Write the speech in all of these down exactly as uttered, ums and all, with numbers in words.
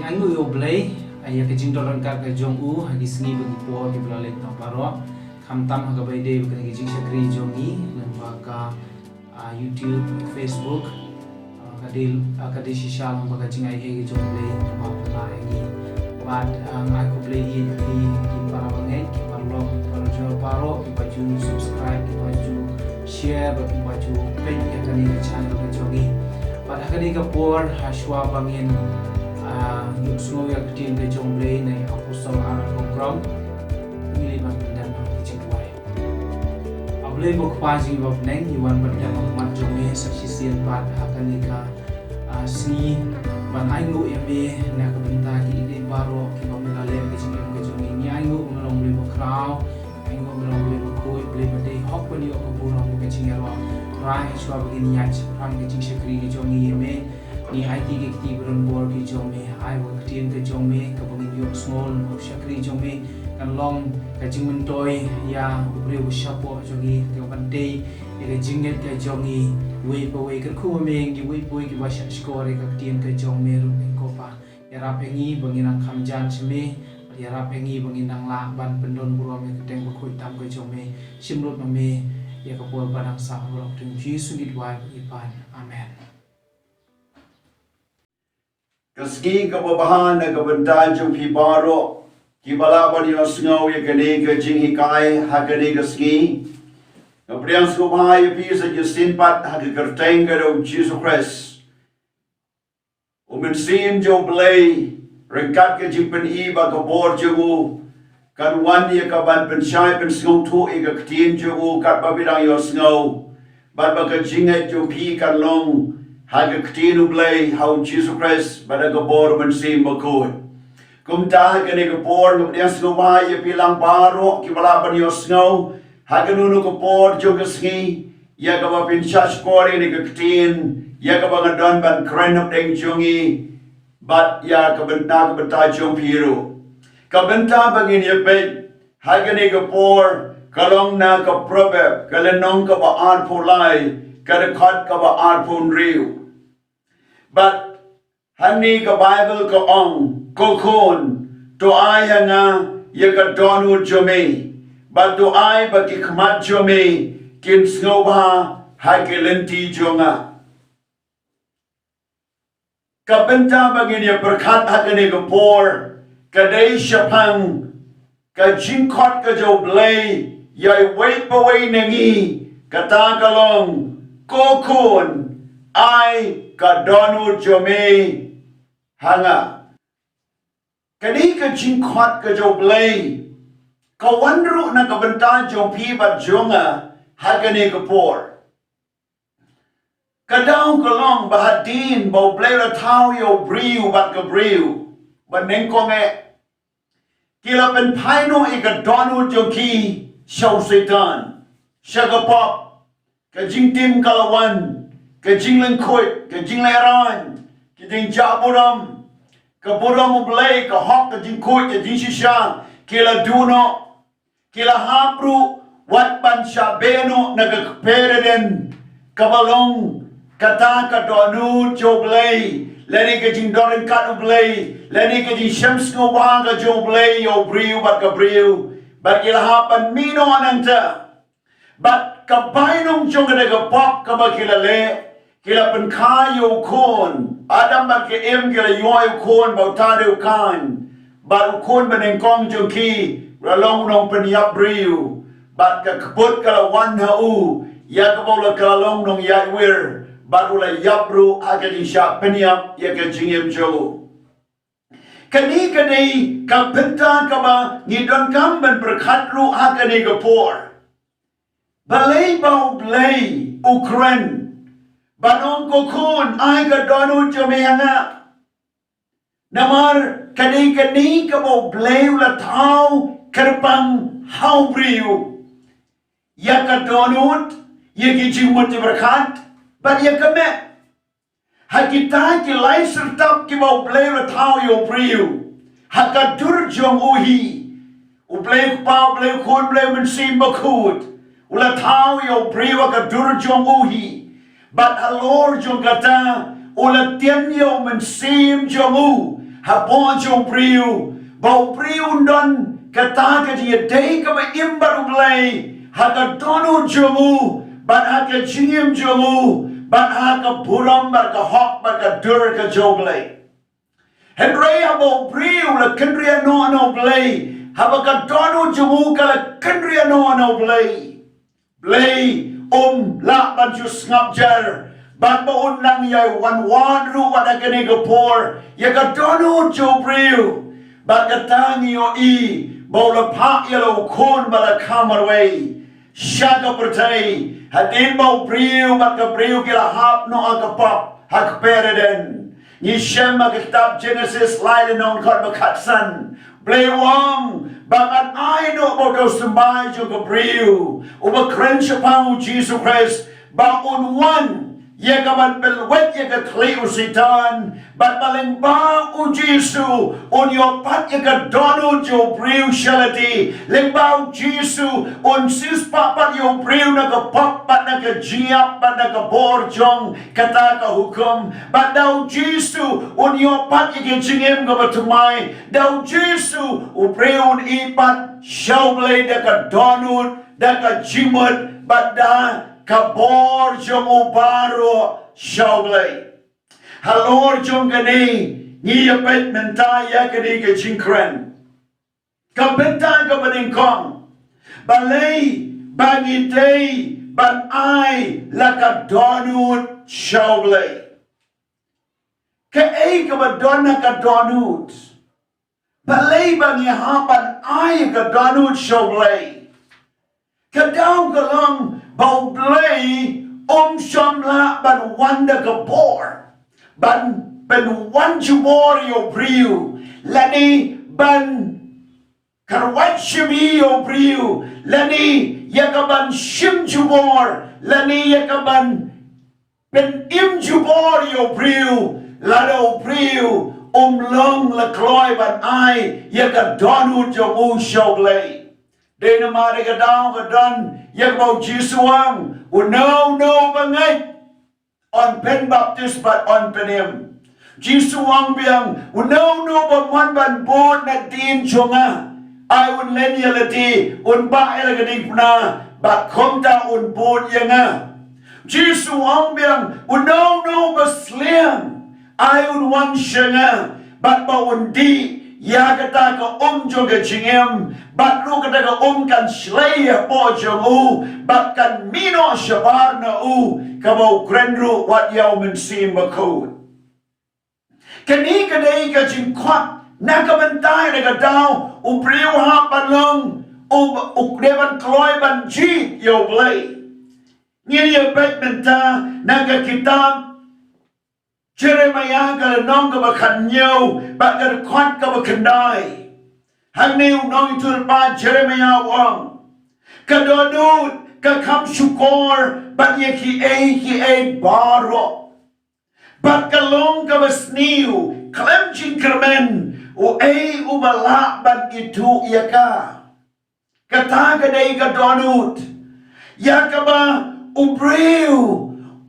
Ai nguh ïa U Blei, ïa ka jingdon ryngkat ka jong u ha ki sngi bad ki por kiba la leit noh baroh. Khamtam ha kaba ïadei bad kane ka jingshakri jong ngi lyngba ka, ah, YouTube, Facebook. Ah, ka dei, ah, ka dei shisha lyngba ka jingai ei ka jong U Blei kaba pynlah ïa ngi. Bad, ah, nga ai khublei ïa phi ki para bangeit, ki paralok, ki parajor baroh kiba ju subscribe, kiba ju share bad kiba ju peit ïa kane ka channel ka jong ngi. Bad ha kane ka por, ha shuwa ba ngin, ah, ïohsngew ïa ka ktien ka jong U Blei na i Apostol Aaron Gumbrong, ngi leit ban pyndem ha ka jingduwai. A Blei ba Kpa jong ngi ba bneng, ngi wan ban dep ha khmat jong me sa shisien pat ha kane ka, ah, sngi, ban ai nguh ïa me na ka bynta ki ei ei baroh kiba me la leh ha ka jingim ka jong ngi. Ngi ai nguh ba me long Blei ba khraw, ngi ai nguh ba me long Blei ba khuid, Blei ba dei hok ban ïoh ka burom bad ka jingïaroh. Trai, ha shuwa ba ngin ïaid shaphang ka jingshakri ka jong ngi ïa me, ngi aiti ki kti ba don bor ki jong me, ai ba ka ktien ka jong me kaba ngin ïohsngew lyngba ka shakri jong me kan long ka jingmyntoi ïa u briew u shapoh jong ngi, ka ban tei ïa ka jingngeit ka jong ngi uwei pa uwei. Kyrkhu ma me ïa ngi uwei pa uwei kiba shahshkor ïa ka ktien ka jong me ruh, ko Pa. Ïarap ïa ngi ba ngin nang kham jan sha me, ïarap ïa ngi ba ngin nang lah ban pyndon burom ïa ka kyrteng bakhuid tam ka jong me. Shim lut ma me ïa ka por ba dang sah baroh. Ha ka kyrteng Jisu ngi duwai bad ngi pan. Amen. Ka sngi kaba bha na ka bynta jong phi baroh kiba lah ban ïohsngew ïa kane ka jinghikai ha kane ka sngi. Nga pdiang sngewbha ïa phi sa shisien pat ha ka kyrteng ka jong U Jisu Khrist. U Mynsiem jong U Blei ryngkat ka jingpyni bad ka bor jong u kan wan ïa ka ban pynshai pynsngewthuh ïa ka ktien jong u katba phi dang ïohsngew. Bad ba ka jingngeit jong phi kan long ha ka ktien U Blei, ha U Jisu Khrist bad ha ka bor U Mynsiem Bakhuid. Kumta ha kane ka por nga pdiang sngewbha ïa phi lang baroh kiba lah ban ïohsngew ha kano kano ka por jong ka sngi, ïa kaba phin shahshkor ïa kane ka ktien, ïa kaba nga don ban kren hapdeng jong ngi, bad ïa ka bynta, ka bynta jong phi ruh. Ka bynta ba ngin ïa peit ha kane ka por ka long na ka Proverb, ka lynnong kaba arphew lai, ka dkhot kaba arphew hynriew. Bad hangne ka Baibl ka ong, ko khun, to ai ha nga ïa ka dohnud jong me, bad to ai ba ki khmat jong me kin sngewbha ha ki lynti jong nga. Ka bynta ba ngin ïa pyrkhat ha kane ka por ka dei shaphang ka jingkhot ka jong U Blei ïa uwei pa uwei na ngi, kata ka long, ko khun, ai ka dohnud jong me ha nga. Kane ka jingkhot ka jong U Blei ka wan ruh na ka bynta jong phi bad jong nga ha kane ka por. Ka daw ka long ba hadien ba U Blei u la thaw ïa u briew bad ka briew, ba nyngkong eh ki la pynphai noh ïa ka dohnud jong ki sha u Soitan, sha ka pop. Ka jingtim ka la wan, ka jinglyngkhuid, ka jinglehraiñ, ka jingjah burom, ka burom U Blei, ka hok, ka jingkhuid, ka jingshisha, ki la duh noh. Ki la hap ruh wat ban shah beh noh na ka kper Eden, kaba long kata ka dohnud jong U Blei, lane ka jingdon ryngkat U Blei, lane ka jingshem sngewbha ka jong U Blei ïa u briew bad ka briew. Bad ki la hap ban mih noh nangta. Bad ka bainong jong kane ka pop kaba ki la leh, ki la pynkha ïa u khun. Adam bad ka Im ki la ïoh ïa u khun ba uta u dei u Kain. Bad u khun ba nyngkong jong ki u la long u nongpynïap briew. Bad ka kput ka la wan ha u ïa kaba u la, ka la long nongïaid wir. Bad u la ïap ruh ha ka jingshah pynïap ïa ka jingim jong u. Kane ka dei ka bynta kaba ngi donkam ban pyrkhat ruh ha kane ka por. Balei ba U Blei u kren ban ong, ko khun, ai ka dohnud jong me ha nga? Namar ka dei kane kaba U Blei u la thaw kyrpang ha u briew, ïa ka dohnud, ïa ki jingmut jingpyrkhat bad ïa ka met. Ha kita ki lai syrtap kiba U Blei u la thaw ïa u briew ha ka dur jong u hi. U Blei u Kpa, U Blei u Khun, U Blei u Mynsiem Bakhuid, u la thaw ïa u briew ha ka dur jong u hi. Bad halor jong kata u la tian ïa u Mynsiem jong u hapoh jong u briew, ba u briew un don kata ka jingïadei kaba im bad U Blei ha ka dohnud jong u, bad ha ka jingim jong u, bad ha ka burom bad ka hok bad ka dur ka jong U Blei. Hynrei haba u briew u la kynriah noh na U Blei, haba ka dohnud jong u ka la kynriah noh na U Blei, Blei um lah ban shu sngap jar, bad ba un nang ïai wanwad ruh wat ha kane ka por ïa ka dohnud jong u briew. Bad kata ngi ïohi ba u la phah ïa la u khun ba la kha marwei sha ka pyrthei, hadien ba u briew bad ka briew ki la hap noh ha ka pap ha ka Eden. Ngi shem ha ka kitab Jenesis lai lynnong, dkhot ba khatsan. Blei u ong ba ngan ai noh ba u dewsymbai jong ka briew, uba kren shaphang U Jisu Khrist, ba un wan ïa ka ban pynlwet ïa ka khlieh u Soitan, bad ba lyngba U Jisu un ïoh pat ïa ka dohnud jong u briew sha lade. Lyngba U Jisu un siewspah pat ïa u briew na ka pap bad na ka jingïap bad na ka bor jong kata ka hukum. Bad da U Jisu un ïoh pat ïa ka jingim kaba thymmai. Da U Jisu u briew un ïeh pat sha U Blei da ka dohnud, da ka jingmut, bad da ka bor jong u baroh sha U Blei. Halor jong kane, ngi ïa peit mynta ïa kane ka jingkren. Ka bynta kaba nyngkong, balei ba ngi dei ban ai la ka dohnud sha U Blei? Kaei kaba don ha ka dohnud? Balei ba ngi hap ban ai ka dohnud sha U Blei? Ka daw ka long ba U Blei um shym lah ban wan da ka bor ban pynwan jubor ïa u briew, lane ban kyrwat shim ïa u briew, lane ïa ka ban shim jubor, lane ïa ka ban pynim jubor ïa u briew, lada u briew um long la kloi ban ai ïa ka dohnud jong u sha U Blei. Dei namar ka daw ka don ïa kaba U Jisu u ong, uno uno ba ngeit yn pynbaptis bad yn pynim. Jisu u ong biang, uno uno ba mon ban bud na ka kyrteng jong nga, ai un len ïa lade, un bah ïa la ka diengphna, bad kumta un bud ïa nga. Jisu u ong biang, uno uno ba sliang, ai un wan sha nga, bad ba un dih ïa kata ka um jong ka jingim, bad ruh kata ka um kan shlei hapoh jong u, bad kan mih noh shabar na u, kaba u kren ruh wat ïa U Mynsiem Bakhuid. Kane ka dei ka jingkhot na ka bynta, na ka daw u briew u hap ban long u, u dei ban kloi ban jied ïa U Blei. Ngin ïa peit mynta na ka kitab Jeremaïah, ka lynnong kaba khathynñiew bad ka dkhot kaba khyndai. Hangne u nongïathuhlypa Jeremaïah u ong, ka dohnud ka kham shukor bad ïa kiei kiei baroh, bad ka long kaba sniew khlem jingkyrmen, uei uba lah ban ithuh ïa ka? Kata ka dei ka dohnud ïa kaba u briew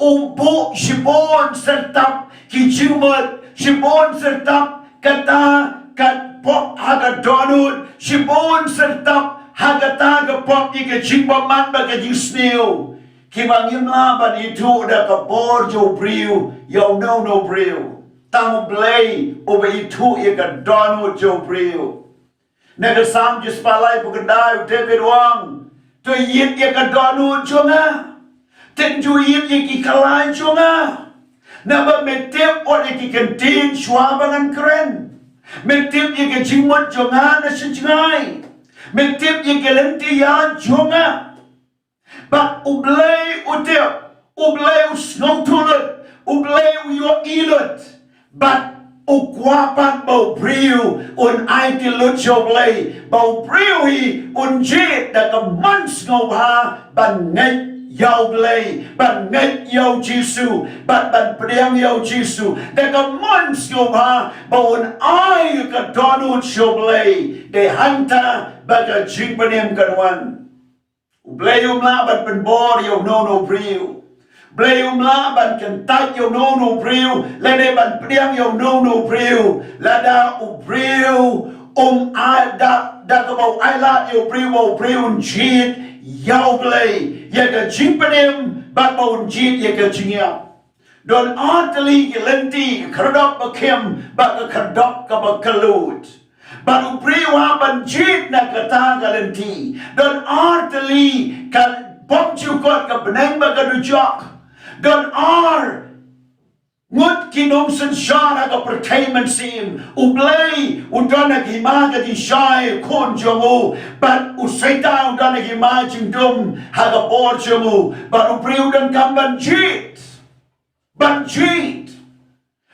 u buh shibun syrtap ki jingmut, shibun syrtap kata ka pop ha ka dohnud, shibun syrtap ha kata ka pop ïa ka jingbymman bad ka jingsniew, kiba ngim lah ban ithuh da ka bor jong u briew ïa uno uno u briew. Tang U Blei uba ithuh ïa ka dohnud jong u briew. Na ka Salm shispah laiphew khyndai, u David u ong, to ïit ïa ka dohnud jong nga, tang ju ïit ïa ki khlaiñ jong nga. Naba me tip wat ïa ki kyntien shuwa ba ngan kren. Me tip ïa ka jingmut jong nga na sha jngai. Me tip ïa ki lynti ïaid jong nga. Bad U Blei u tip, U Blei u sngewthuh lut, U Blei u ïohi lut. Bad u kwah pat ba u briew un aiti lut sha U Blei, ba u briew hi un jied da ka mon sngewbha ban ngeit ïa U Blei, ban ngeit ïa u Jisu, bad ban pdiang ïa u Jisu da ka mon sngewbha, ba un ai ka dohnud sha U Blei. Dei hangta ba ka jingpynim kan wan. U Blei um lah ban pynbor ïa uno uno u briew. Blei um lah ban kyntait ïa uno uno u briew, lane ban pdiang ïa uno uno u briew, lada u briew um ai da, da kaba u ailad ïa u briew ba u briew un jied ïa U Blei, ïa ka jingpynim, bad ba un jied ïa ka jingïap. Don artylli ki lynti, ka khyrdop ba khim, bad ka khyrdop kaba kyllut. Bad u briew u hap ban jied na kata ka lynti. Don artylli ka bymjukut, ka bneng bad ka dujok. Don ar ngut ki nongsynshar ha ka pyrthei mynsiem. U Blei u don ha ka hima ka jingshai khun jong u. Bad u Soitan u don ha ka hima jingdum ha ka bor jong u. Bad u briew u donkam ban jied. Ban jied.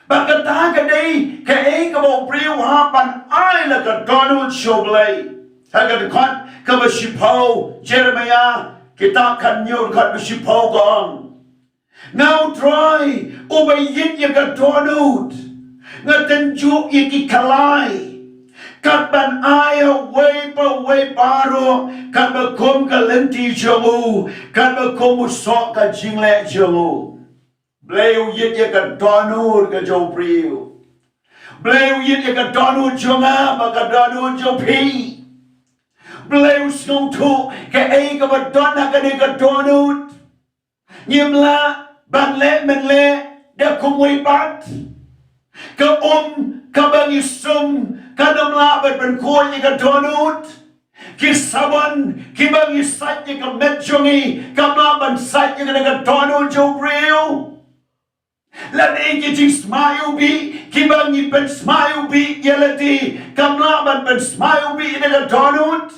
Bad kata ka dei kaei kaba u briew u hap ban ai la ka dohnud sha U Blei. Ha ka dkhot kaba shiphew Jeremiah, kitab khathynñiew dkhot ba shiphew ka ong: Nga U Trai uba ïeit ïa ka dohnud, nga tynjuh ïa ki khlai, kat ban ai ha uwei pa uwei baroh katba kum ka lynti jong u, katba kum u soh ka jingleh jong u. Blei u ïeit ïa ka dohnud ka jong u briew. Blei u ïeit ïa ka dohnud jong nga bad ka dohnud jong phi. Blei u sngewthuh kaei kaba don ha kane ka dohnud. Ngim lah ban leh mynleh da kumwei pat. Ka um kaba ngi sum kan ym lah ban pynkhuid ïa ka dohnud. Ki sabon kiba ngi sait ïa ka met jong ngi kam lah ban sait ïa kane ka dohnud jong u briew. Lane ki jingsma iwbih kiba ngi pynsma iwbih ïa lade kam lah ban pynsma iwbih ïa kane ka dohnud.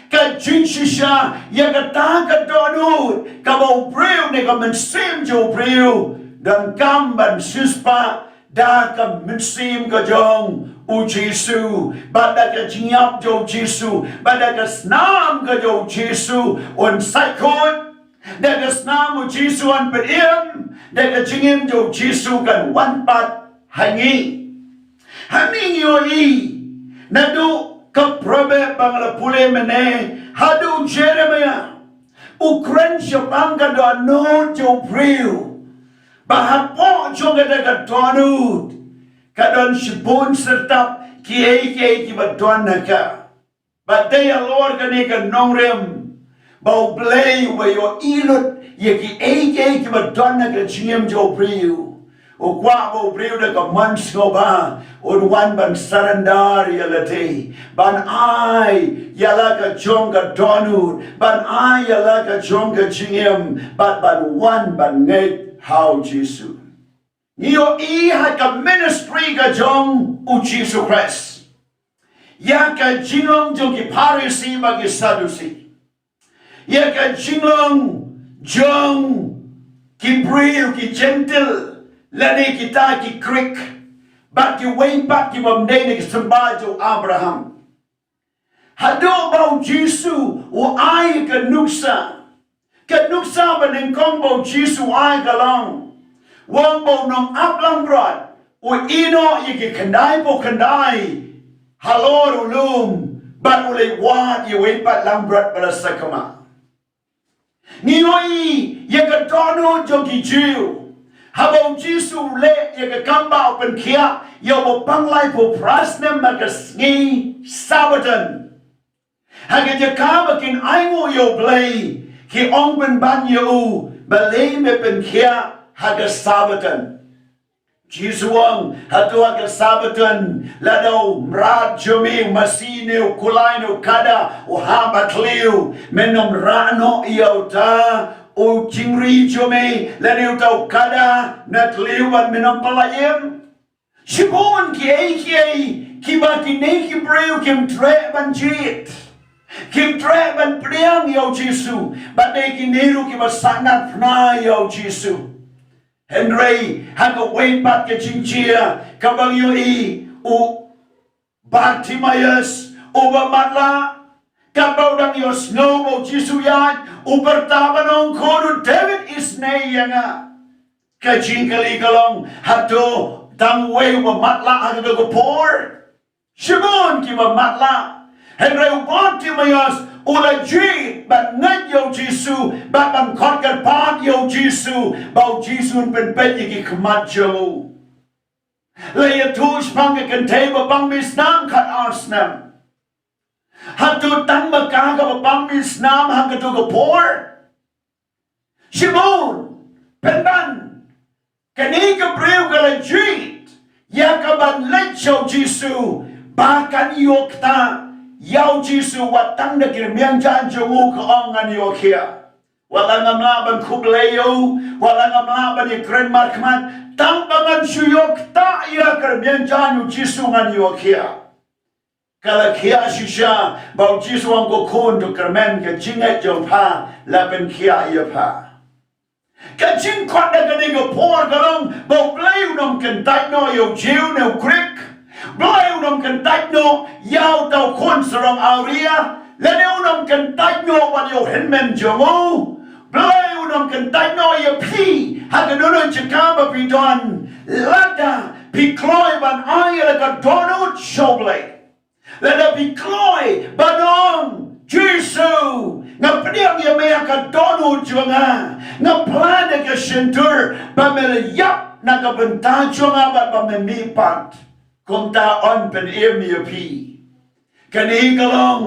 Ka jingshisha ïa kata ka dohnud kaba u briew ne ka mynsiem jong u briew donkam ban siewspah da ka mynsiem ka jong u Jisu, bad da ka jingïap jong u Jisu, bad da ka snam ka jong u Jisu un sait khuid. Da ka snam u Jisu un pynim, da ka jingim jong u Jisu kan wan pat ha ngi. Hangne ngi ïohi naduh ka Proverb ba nga la pule mynne haduh Jeremiah, u kren shaphang ka dohnud jong u briew. Ba hapoh jong kata ka dohnud ka don shibun syrtap kiei kiei kiba don ha ka. Ba dei halor kane ka nongrim ba U Blei uba ïohi lut ïa kiei kiei kiba don ha ka jingim jong u briew, u kwah ba u briew da ka mon sngewbha un wan ban surrender ïa lade, ban ai ïa la ka jong ka dohnud, ban ai ïa la ka jong ka jingim, bad ban wan ban ngeit ha u Jisu. Ngi ïohi ha ka ministry ka jong u Jisu Khrist ïa ka jinglong jong ki Pharisi bad ki Sadusi, ïa ka jinglong jong ki briew, ki Jentil, lane kita ki Grik, bad kiwei pat ki bym dei na ki symbai jong u Abraham. Haduh ba u Jisu u ai ka nuksa, ka nuksa ba nyngkong ba u Jisu u ai ka long, u ong ba u nongaplangbrot u ïehnoh ïa ki khyndai phew khyndai halor u lum, bad u leit wad ïa uwei pat langbrot ba la sakma. Ngi ïohi ïa ka dohnud jong ki Jiw. Haba u Jisu u leh ïa ka kam ba u pynkhiah ïa uba pang laiphew phra snem ha ka sngi Sabbaton, ha ka jaka ba kin ainguh ïa u Blei, ki ong pynban ïa u, balei me pynkhiah ha ka Sabbaton? Jisu u ong, hato ha ka Sabbaton lada u mrad jong me, u masi ne u kulai ne u kada, u hap ha thliew, men ym rah noh ïa uta u jingri jong me lane uta u kada na thliew bad men ym pynlait im? Shibun kiei kiei kiba kine ki briew kim treh ban jied, kim treh ban pdiang ïa u Jisu, bad dei kine ruh kiba sah natphna ïa u Jisu. Hynrei ha kawei pat ka jingjia kaba ngi ïohi, u Bartimaeus uba matlah, katba u dang ïohsngew ba u Jisu u ïaid, u pyrta ban ong, Khun u David, isynei ïa nga. Ka jingkylli ka long, hato tang uwei uba matlah ha kato ka por? Shibun kiba matlah. Hynrei u Bartimaeus U la jied ban ngeit ïa u Jisu, bad ban khot kyrpad ïa u Jisu, ba u Jisu un pynpeit ïa ki khmat jong u. La ïathuh shaphang ka kynthei ba pang misnam khat ar snem. Hato tang ma ka kaba pang misnam ha kato ka por? Shibun, pynban, kane ka briew ka la jied ïa ka ban leit sha u Jisu, ba kan ïoh ktah ïa u Jisu, wat tang da ki rmiang jaiñ jong u, ka ong, ngan ïoh khiah. Wat la ngam lah ban khublei ïa u, wat la ngam lah ban ïakren markhmat, tang ba ngan shu ïoh ktah ïa ka rmiang jaiñ u Jisu, ngan ïoh khiah. Ka la khiah shisha, ba u Jisu u ong, ko khun, to kyrmen, ka jingngeit jong pha la pynkhiah ïa pha. Ka jingkhot na kane ka por ka long ba U Blei un ym kyntait noh ïa u Jiw ne u Grik. Blei un ym kyntait noh ïa uta u khun sarong awria, lane un ym kyntait noh wat ïa u hynmen jong u. Blei un ym kyntait noh ïa phi ha ka dohnud jaka ba phi don, lada phi kloi ban ai ïa la ka dohnud sha U Blei. Lada phi kloi ban ong, Jisu, nga pdiang ïa me ha ka dohnud jong nga, nga phla da ka shyntur ba me la ïap na ka bynta jong nga bad ba me mihpat. Kumta yn pynim ïa phi. Kane ka long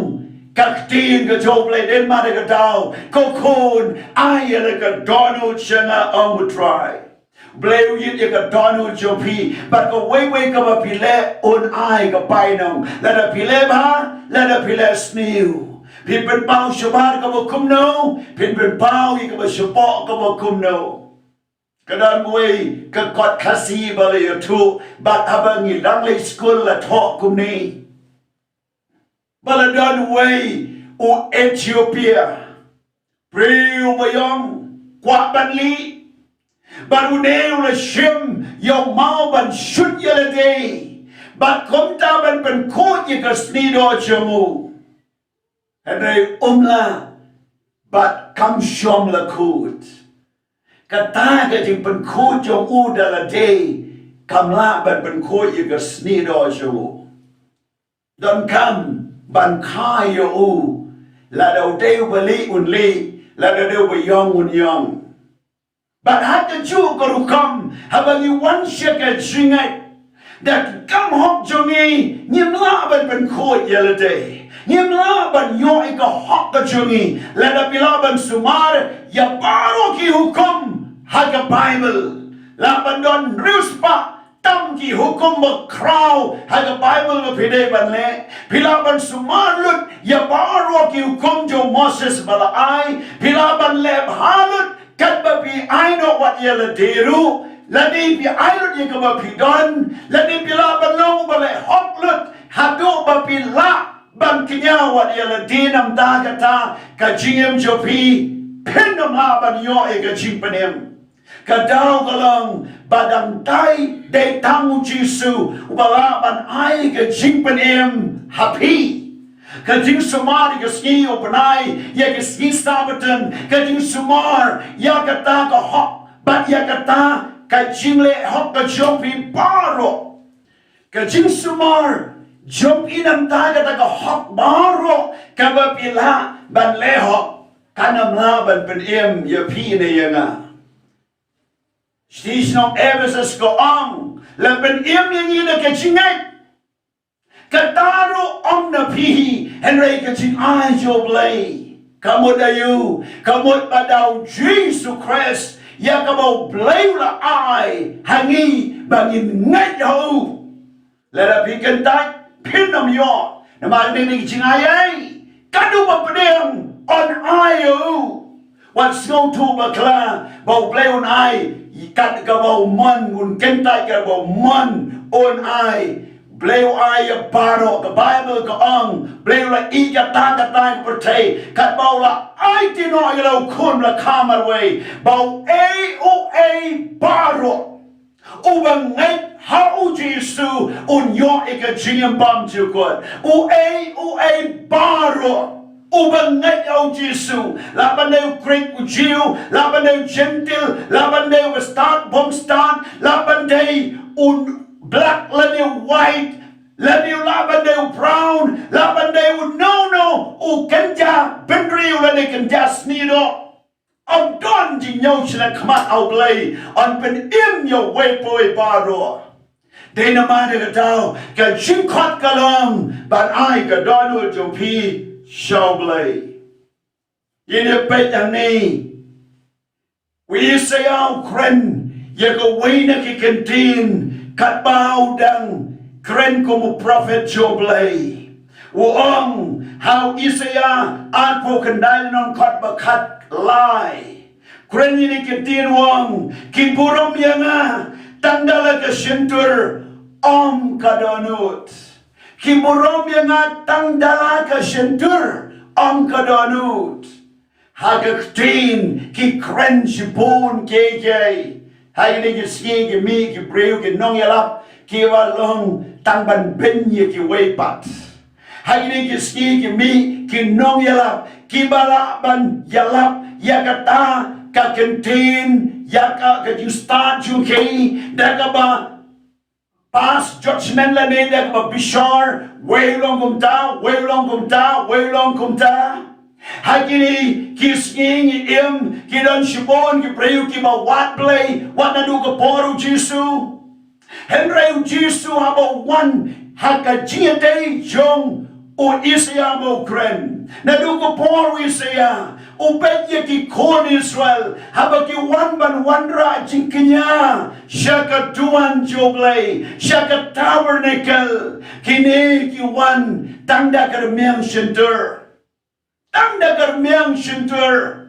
ka ktien ka jong U Blei, dei ma da ka daw, ko khun, ai ïa la ka dohnud sha nga, ong U Trai. Blei u ïeit ïa ka dohnud jong phi, bad kawei kawei kaba phi leh un ai ka bainong. Lada phi leh bha, lada phi leh sniew. Phin pynpaw shabar kaba kumno, phin pynpaw ïa kaba shapoh kaba kumno. Ka don kawei ka kot Khasi ba la ïathuh, bad haba ngi dang leit skul la thoh kumne. Ba la don uwei u Ethiopia, briew ba ïong, kwah ban lieh. Bad une u la shim ïa u maw ban shut ïa lade. Bad kumta ban pynkhuid ïa ka snier doh jong u. Hynrei um lah, bad kam shym la khuid. Kata ka jingpynkhuid jong u da lade kam lah ban pynkhuid ïa ka snier doh jong u. Donkam ban kha ïa u, lada u dei uba lieh un lieh, lada u dei uba ïong un ïong. Bad ha kajuh ka rukom, haba ngi wan sha ka jingngeit, da ki kam hok jong ngi, ngim lah ban pynkhuid ïa lade. Ngim lah ban ïoh ïa ka hok ka jong ngi, lada phi lah ban sumar ïa baroh ki hukum ha ka Baibl. Lah ban don riewspah tam ki hukum bakhraw ha ka Baibl ba phi dei ban leh. Phi lah ban sumar lut ïa baroh ki hukum jong u Moses ba la ai. Phi lah ban leh bha lut katba phi ai noh wat ïa lade ruh. Lane phi ai lut ïa kaba phi don. Lane phi lah ban long uba leh hok lut haduh ba phi lah ban kñia wat ïa lade. Namar kata ka jingim jong phi, phin ym lah ban ïoh ïa ka jingpynim. Ka daw ka long ba dang dei, dei tang u Jisu uba lah ban ai ka jingpynim ha phi. Ka jingsumar ïa ka sngi u bnai, ïa ka sngi Sabbaton, ka jingsumar ïa kata ka hok bad ïa kata ka jingleh hok ka jong phi baroh. Ka jingsumar jong phi namar kata ka hok baroh kaba phi lah ban leh hok, kan ym lah ban pynim ïa phi ne ïa nga. Shisha shnong Ephesus ka ong, la pynim ïa ngi da ka jingngeit. Kata ruh ym na phi, hynrei ka jingai jong U Blei. Ka mut aïu? Ka mut ba da u Jisu Khrist, ïa kaba U Blei u la ai ha ngi ba ngin ngeit ha u. Lada phi kyntait, phin ym ïoh. Namar kane ka jingai ei, katba pdiang, yn ai ïa u. Wat sngewthuh bakla ba U Blei un ai kat kaba u mon, un kyntait katba u mon, un ai. Blei u ai ïa baroh. Ka Baibl ka ong, Blei u la ïeit ïa kata ka pyrthei katba u la aiti noh ïa la u khun ba la kha marwei, ba uei uei baroh uba ngeit ha u Jisu un ïoh ïa ka jingim bymjukut. Uei uei baroh uba ngeit ha u Jisu, lah ban dei u Grik, u Jiw, lah ban dei u Jentil, lah ban dei u stad, bym stad, lah ban dei u black lane u white, lane lah ban dei u brown, lah ban dei u no no, u kynja bynriew lane kynja sniew doh. Ym don jingñiew sha la khmat ha U Blei, yn pynim ïa uwei pa uwei baroh. Dei namar kata ka jingkhot ka long ban ai ka dohnud jong phi sha U Blei. Ïa ne peit hangne. U Isaïah u kren ïa kawei na ki kyntien katba u dang kren kum u prophet jong U Blei. U ong ha u Isaïah arphew khyndai lynnong khat ba khatlai. Kren ïa ne kyntien u ong, ki burom ïa nga tang da la ka shyntur, ym ka dohnud. Ki burom ïa nga tang da la ka shyntur, ym ka dohnud. Ha ka ktien ki kren shibun kiei kiei. Ha kine ki sngi ki mih ki briew ki nongïalap kiba long tang ban beiñ ïa kiwei pat. Ha kine ki sngi ki mih ki nongïalap kiba lah ban ïalap ïa kata ka kyntien, ïa ka, ka jingstad jong ki, da kaba pass judgment lane da kaba bishar, wei u long kumta, wei u long kumta, wei u long kumta. Ha kine ki sngi ngi im, ki don shibun ki briew kiba wad Blei wat naduh ka por u Jisu. Hynrei u Jisu haba u wan ha ka jingïadei jong u Isaïah ba u kren, naduh ka por u Isaïah u peit ïa ki khun Israel haba ki wan ban wanrah jingkñia sha ka duwan jong U Blei, sha ka tabernacle, kine ki wan tang da ka rmiang shyntur. Tang da ka rmiang shyntur.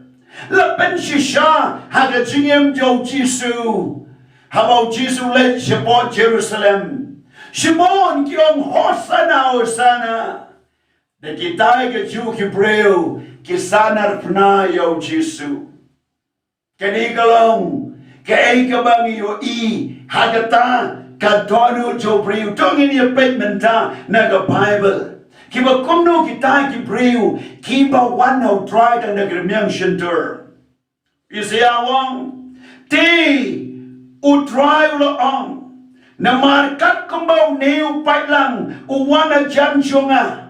La pynshisha ha ka jingim jong u Jisu haba u Jisu u leit shapoh Jerusalem. Shibun ki ong, "Hosanna, Hosanna." Da kitai kajuh ki briew ki sahnarphna ïa u Jisu. Kane ka long kaei kaba ngi ïohi ha kata ka dohnud jong u briew. To ngin ïa peit mynta na ka Baibl, kiba kumno kita ki briew kiba wan ha u Trai tang da ka rmiang shyntur. Isaïah u ong, te u Trai u la ong, namar katkumba une u paidlang u wan hajan jong nga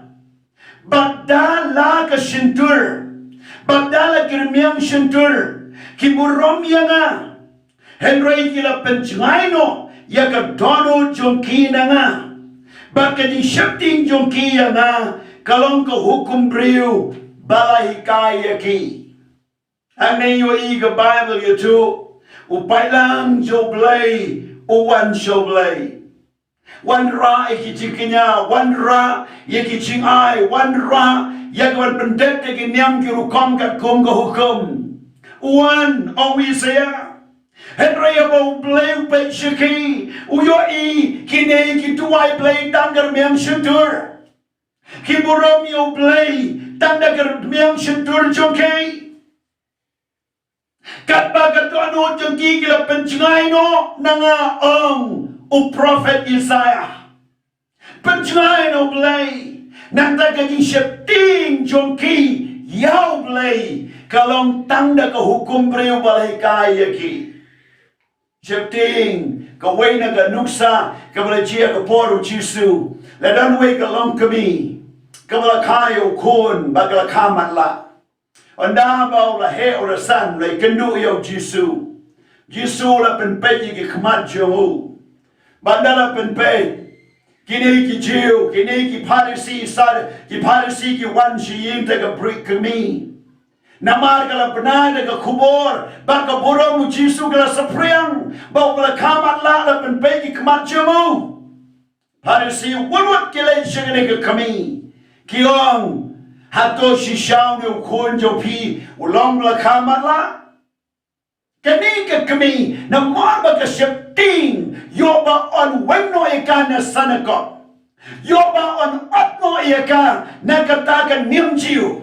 bad da la ka shyntur bad da la ka rmiang shyntur, ki burom ïa nga. Hynrei ki la pynjngai noh ïa ka dohnud jong ki na nga, bad ka jingsheptieng jong ki ïa nga ka long ka hukum briew ba la hikai ïa ki. Hangne ïohi ka Baibl ïathuh, u paidlang jong u Blei u wan sha u Blei. Wanrah ïa ki jingkñia, wanrah ïa ki jingai, wanrah ïa ka ban pyndep ïa ki niam ki rukom katkum ka hukum. U wan, ong u Isaïah. Hynrei haba u Blei u peit sha ki, u ïohi kine ki duwai Blei tang ka rmiang shyntur. Ki burom ïa u Blei tang da ka rmiang shyntur jong ki. Katba ka dohnud jong ki ki la pynjngai noh na nga, ong u prophet Isaïah. Pynjngai noh u Blei. Nangta ka jingsheptieng jong ki ïa u Blei ka long tang da ka hukum briew ba la hikai ïa ki. Sheptieng, kawei na ka nuksa kaba la jia ha ka por u Jisu. La don wei ka longkmie kaba la kha ïa u khun bad ka la kha matlah. Ynda ba u la heh u la san, u la ïakynduh ïa u Jisu. Jisu u la pynpeit ïa ki khmat jong u. Bad ynda la pynpeit, kine ki Jiw, kine ki Pharisi, Sad-, ki Pharisi ki wan sha ïing te ka bri-, kmie. Namar ka la bna da ka khubor ba ka burom u Jisu ka la saphriang, ba u la kha matlah, la pynpeit ki khmat jong u. Pharisi wut wut ki leit sha kane ka kmie, ki ong, hato shisha une u khun jong phi u long ba la kha matlah? Kane ka kmie namar ba ka sheptieng, ïoh ba yn weng noh ïa ka na synagog, ïoh ba yn ot noh ïa ka na kata ka niam Jiw,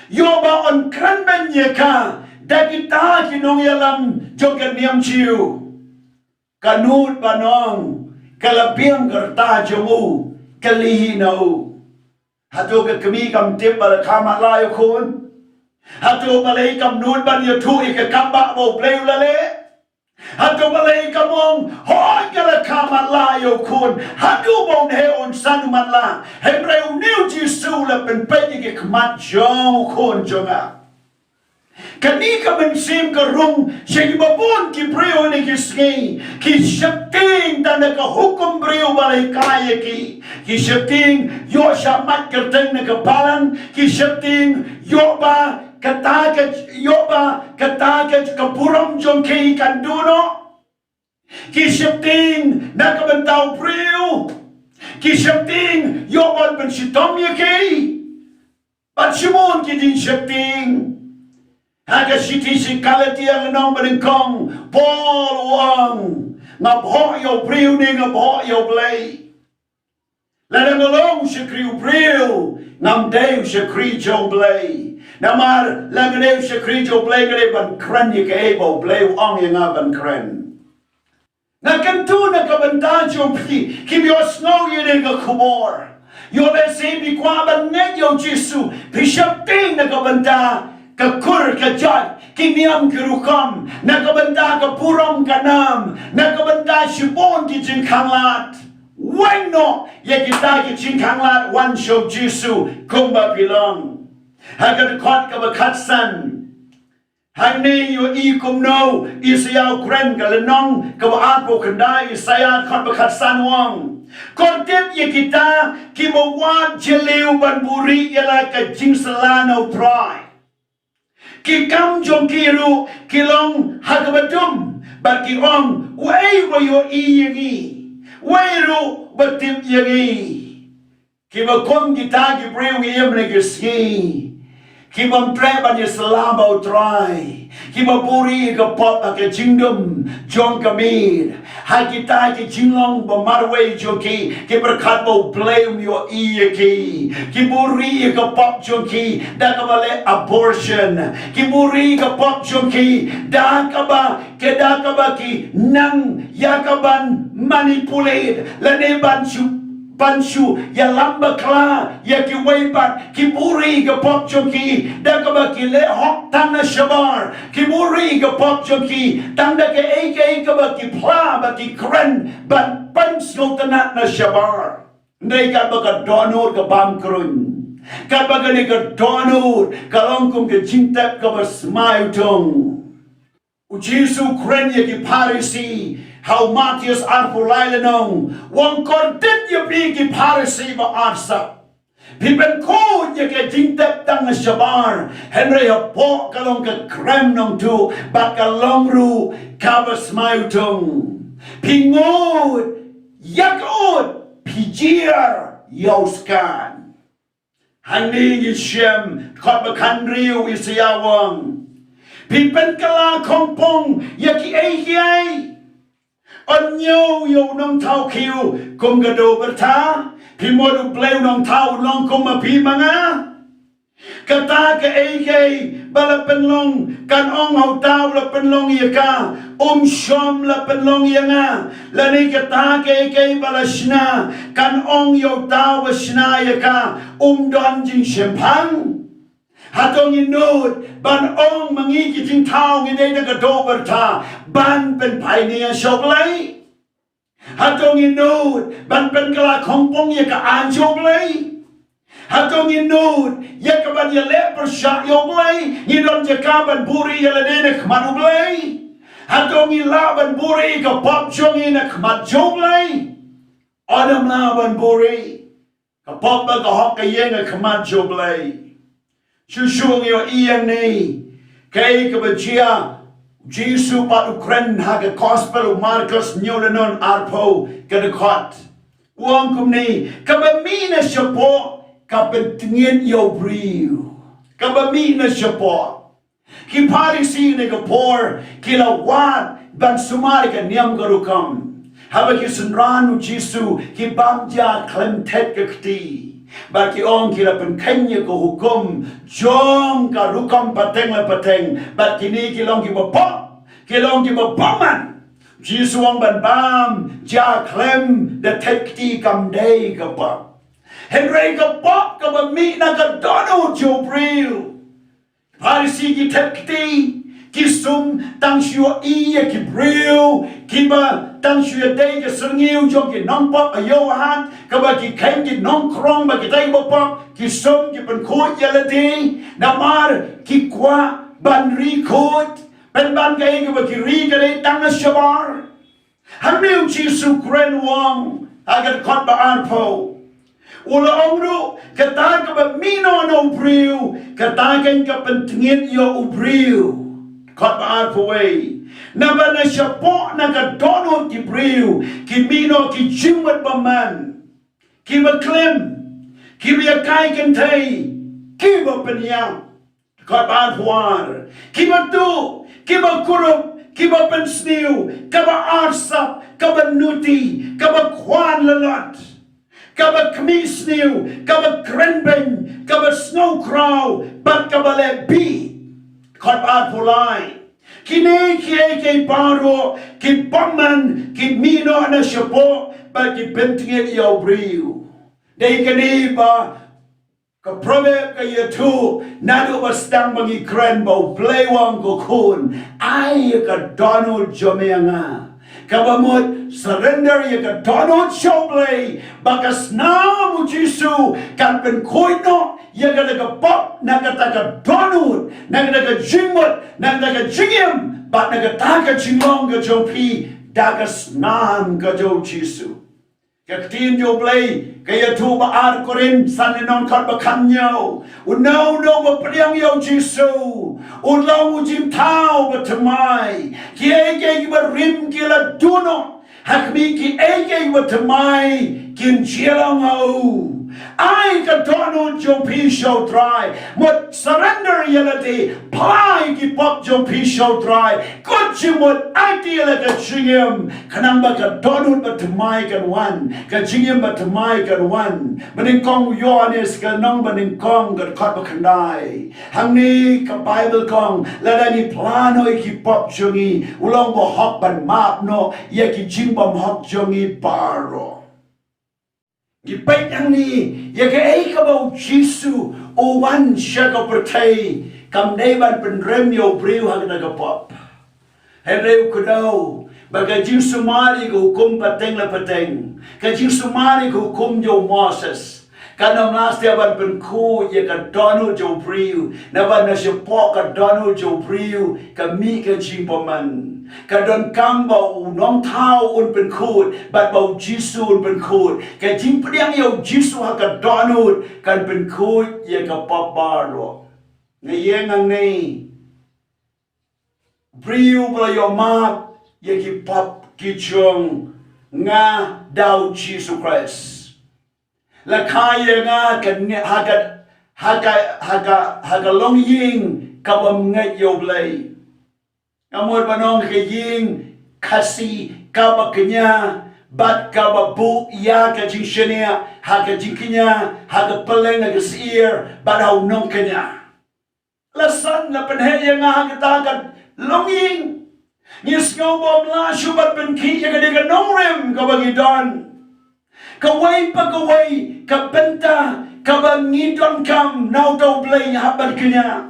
ïoh ba yn kren beiñ ïa ka da kita ki nongïalam jong ka niam Jiw. Ka nud ban ong, ka la biang ka rta jong u, kylli hi na u. Hato ka kmie kam tip ba la kha matlah ïa u khun? Hato balei kam nud ban ïathuh ïa ka kam ba u Blei u la leh? Hato balei ka ong, hooid nga la kha matlah ïa u khun haduh ba un heh un san u matlah? Hynrei une u Jisu u la pynpeit ïa ki khmat jong u khun jong nga. Kane ka mynsiem ka rung sha kiba bun ki briew ha kine ki sngi. Ki sheptieng tang da ka hukum briew ba la hikai ïa ki. Ki sheptieng ïoh shah mait kyrteng na ka balang. Ki sheptieng ïoh ba kata ka, ïoh ba kata ka, ka burom jong ki kan duh noh. Ki sheptieng na ka bynta u briew. Ki sheptieng ïoh ban pynshitom ïa ki. Bad shibun ki jingsheptieng. Ha ka shithi sha ki Galatia lynnong ba nyngkong, Paul u ong, nga bhoh ïa u briew ne nga bhoh ïa u Blei? Lada nga long u shakri u briew, ngam dei u shakri jong u Blei. Namar lada nga dei u shakri jong u Blei, nga dei ban kren ïa kaei ba u Blei u ong ïa nga ban kren. Nga kyntu na ka bynta jong phi kiba ïohsngew ïa kane ka khubor. Ïoh lehse phi kwah ban ngeit ïa u Jisu, phi sheptieng na ka bynta ka kur ka jait, ki niam ki rukom, na ka bynta ka burom ka nam, na ka bynta shibun ki jingkhanglad. Weng noh ïa kita ki jingkhanglad, wan sha u Jisu kumba phi long. Ha ka dkhot kaba khatsan. Hangne ïohi kumno Isaïah u kren, ka lynnong kaba arphew khyndai Isaïah, dkhot ba khatsan u ong, kordit ïa kita kiba wad jylliew ban buhrieh ïa la ka jingsylla na U Trai. Ki kam jong ki ruh ki long ha kaba dum, bad ki ong, uei uba ïohi ïa ngi? Uei ruh uba tip ïa ngi? Kiba kum kita ki briew ngi im ha kine ki sngi, kiba ym treh ban ïasylla bad U Trai, kiba buhrieh ïa ka pop ha ka jingdum jong ka miet. Ha kita ki jinglong ba marwei jong ki, ki pyrkhat ba U Blei um ïohi ïa ki. Ki buhrieh ïa ka pop jong ki da kaba leh abortion. Ki buhrieh ïa ka pop jong ki da kaba, ki da kaba ki nang ïa kaban manipulate lane ban shu, ban shu ïalam bakla ïa kiwei pat. Ki buhrieh ïa ka pop jong ki da kaba ki leh hok tang na shabar. Ki buhrieh ïa ka pop jong ki tang da kaei kaei kaba ki phla ba ki kren ban pynsngewtynnat na shabar. Hynrei katba ka dohnud ka bam kruiñ, katba kane ka dohnud ka long kum ka jingtep kaba smai utung, u Jisu u kren ïa ki Pharisi ha u Mathaios arphew lai lynnong, u ong, kordit ïa phi ki Pharisi ba arsap. Phi pynkhuid ïa ka jingtep tang na shabar, hynrei hapoh ka long ka krem nongtuh bad ka long ruh kaba smai utung. Phi ngud ïa ka ud, phi jia ïa u skaiñ. Hangne ngi shem, dkhot ba khathynriew Isaïah u ong, phi pynkylla khongpong ïa kiei kiei. Yn ñiew ïa u nongthaw khiew kum ka dewbyrtha, phi mut U Blei u nongthaw un long kum ma phi ma nga? Kata kaei kaei ba la pynlong, kan ong ha uta uba la pynlong ïa ka, um shym la pynlong ïa nga. Lane kata kaei kaei ba la shna, kan ong ïa uta uba shna ïa ka, um don jingshemphang. Hato ngi nud ban ong ma ngi ki jingthaw ngi dei na ka dewbyrtha ban pynphai nia sha U Blei? Hato ngi nud ban pynkylla khongpong ïa ka aiñ jong U Blei? Hato ngi nud ïa ka ban ïaleh pyrshah ïa U Blei? Ngi don jaka ban buhrieh ïa lade na khmat U Blei? Hato ngi lah ban buhrieh ïa ka pop jong ngi na khmat jong U Blei? Ym lah ban buhrieh. Ka pop bad ka hok ka ïeng ha khmat jong U Blei. Shuh shuh ngi ïohi ïa ngi, kaei kaba jia, u Jisu pat u kren ha ka gospel u Markos hynñiew lynnong arphew ka dkhot. U ong kumne, kaba mih na shapoh ka pyntngit ïa u briew. Kaba mih na shapoh. Ki Pharisi ha kane ka por ki la wad ban sumar ïa ka niam ka rukom. Haba ki synran u Jisu ki bam ja khlem thet ka kti. Bad ki ong ki la pynkheiñ ïa ka hukum jong ka rukom pateng la pateng. Bad kine ki long kiba pop, ki long kiba bymman. Jisu u ong ban bam ja khlem da thet kti kam dei ka pop. Hynrei ka pop kaba mih na ka dohnud jong u briew. Pharisi ki thet kti, Ki sum tang shu ïohi ïa ki briew kiba tang shu ïadei ka syrngiew jong ki nongpop ha ïew hat, kaba ki kheiñ ki nongkrong ba kita kiba pop, ki sum ki pynkhuid ïa lade, namar ki kwah ban ri khuid, pynban kaei kaba ki ri ka dei tang na shabar. Hangne u Jisu u kren u ong ha ka dkhot ba arphew. U la ong ruh, kata kaba mih noh na u briew, kata kan ka pyntngit ïa u briew. Dkhot ba arphew wei. Naba na shapoh na ka dohnud ki briew ki mih noh ki jingmut bymman, kiba klim, kiba ïakai kynthei, kiba pynïap. Dkhot ba arphew ar. Kiba tuh, kiba kurup, kiba pynsniew, kaba arsap, kaba nuti, kaba khwan lalot, kaba khmih sniew, kaba kren beiñ, kaba sngew khraw, bad kaba leh bieit. Dkhot ba arphew lai. Kine kiei kiei baroh ki bymman ki mih noh na shapoh bad ki pyntngit ïa u briew. Dei kane ba ka Proverb ka ïathuh, naduh ba sdang ba ngi kren ba U Blei u ong, ko khun, ai ïa ka dohnud jong me ïa nga. Kaba mut surrender ïa ka dohnud sha U Blei, ba ka snam U Jisu kan pynkhuid noh ïa kata ka pop na kata ka dohnud, na kata ka jingmut, na kata ka jingim, bad na kata ka jinglong ka jong phi da ka snam ka jong U Jisu. Ka ktien jong U Blei ka ïathuh ba ar Korinth san lynnong dkhot ba khathynñiew. Uno uno ba pdiang ïa U Jisu u long u jingthaw ba thymmai. Kiei kiei kiba rim ki la duh noh. Ha khmih, kiei kiei kiba thymmai kin jia long ha u. Ai ka dohnud jong phi sha U Trai. Mut surrender ïa lade, phla ïa ki pop jong phi sha U Trai. Kut jingmut, aiti ïa la ka jingim, khnang ba ka dohnud ba thymmai kan wan, ka jingim ba thymmai kan wan. Banyngkong u Ïoannis ka lynnong banyngkong ka dkhot ba khyndai. Hangne ka Baibl ka ong, lada ngi phla noh ïa ki pop jong ngi, u long bahok ban map noh ïa ki jingbymhok jong ngi baroh. Ngi peit hangne ïa kaei kaba U Jisu u wan sha ka pyrthei, kam dei ban pynrem ïa u briew ha kata ka pop. Hynrei u kdew ba ka jingsumar ïa ka hukum pateng la pateng, ka jingsumar ïa ka hukum jong u Moses, kan ym lah satia ban pynkhuid ïa ka dohnud jong u briew, naba na shapoh ka dohnud jong u briew ka mih ka jingbymman. Ka donkam ba u nongthaw un pynkhuid, bad ba U Jisu un pynkhuid. Ka jingpdiang ïa U Jisu ha ka dohnud kan pynkhuid ïa ka pop baroh. Nga ïeng hangne, briew ba la ïoh map ïa ki pop ki jong nga da U Jisu Khrist. La kha ïa nga ka ne-, ha ka, ha ka, ha ka, ha ka longïing kaba ym ngeit ïa U Blei. Nga mut ban ong ka ïing Khasi kaba kñia, bad kaba buh ïa ka jingshaniah ha ka jingkñia, ha ka pylleng, ha ka shyiar, bad ha u nongkñia. La san, la pynheh ïa nga ha kata ka longïing. Ngi sngew ba ym lah shuh ban pynkhih ïa kane ka nongrim kaba ngi don. Kawei pa kawei ka bynta kaba ngi donkam na uta U Blei ngi hap ban kñia.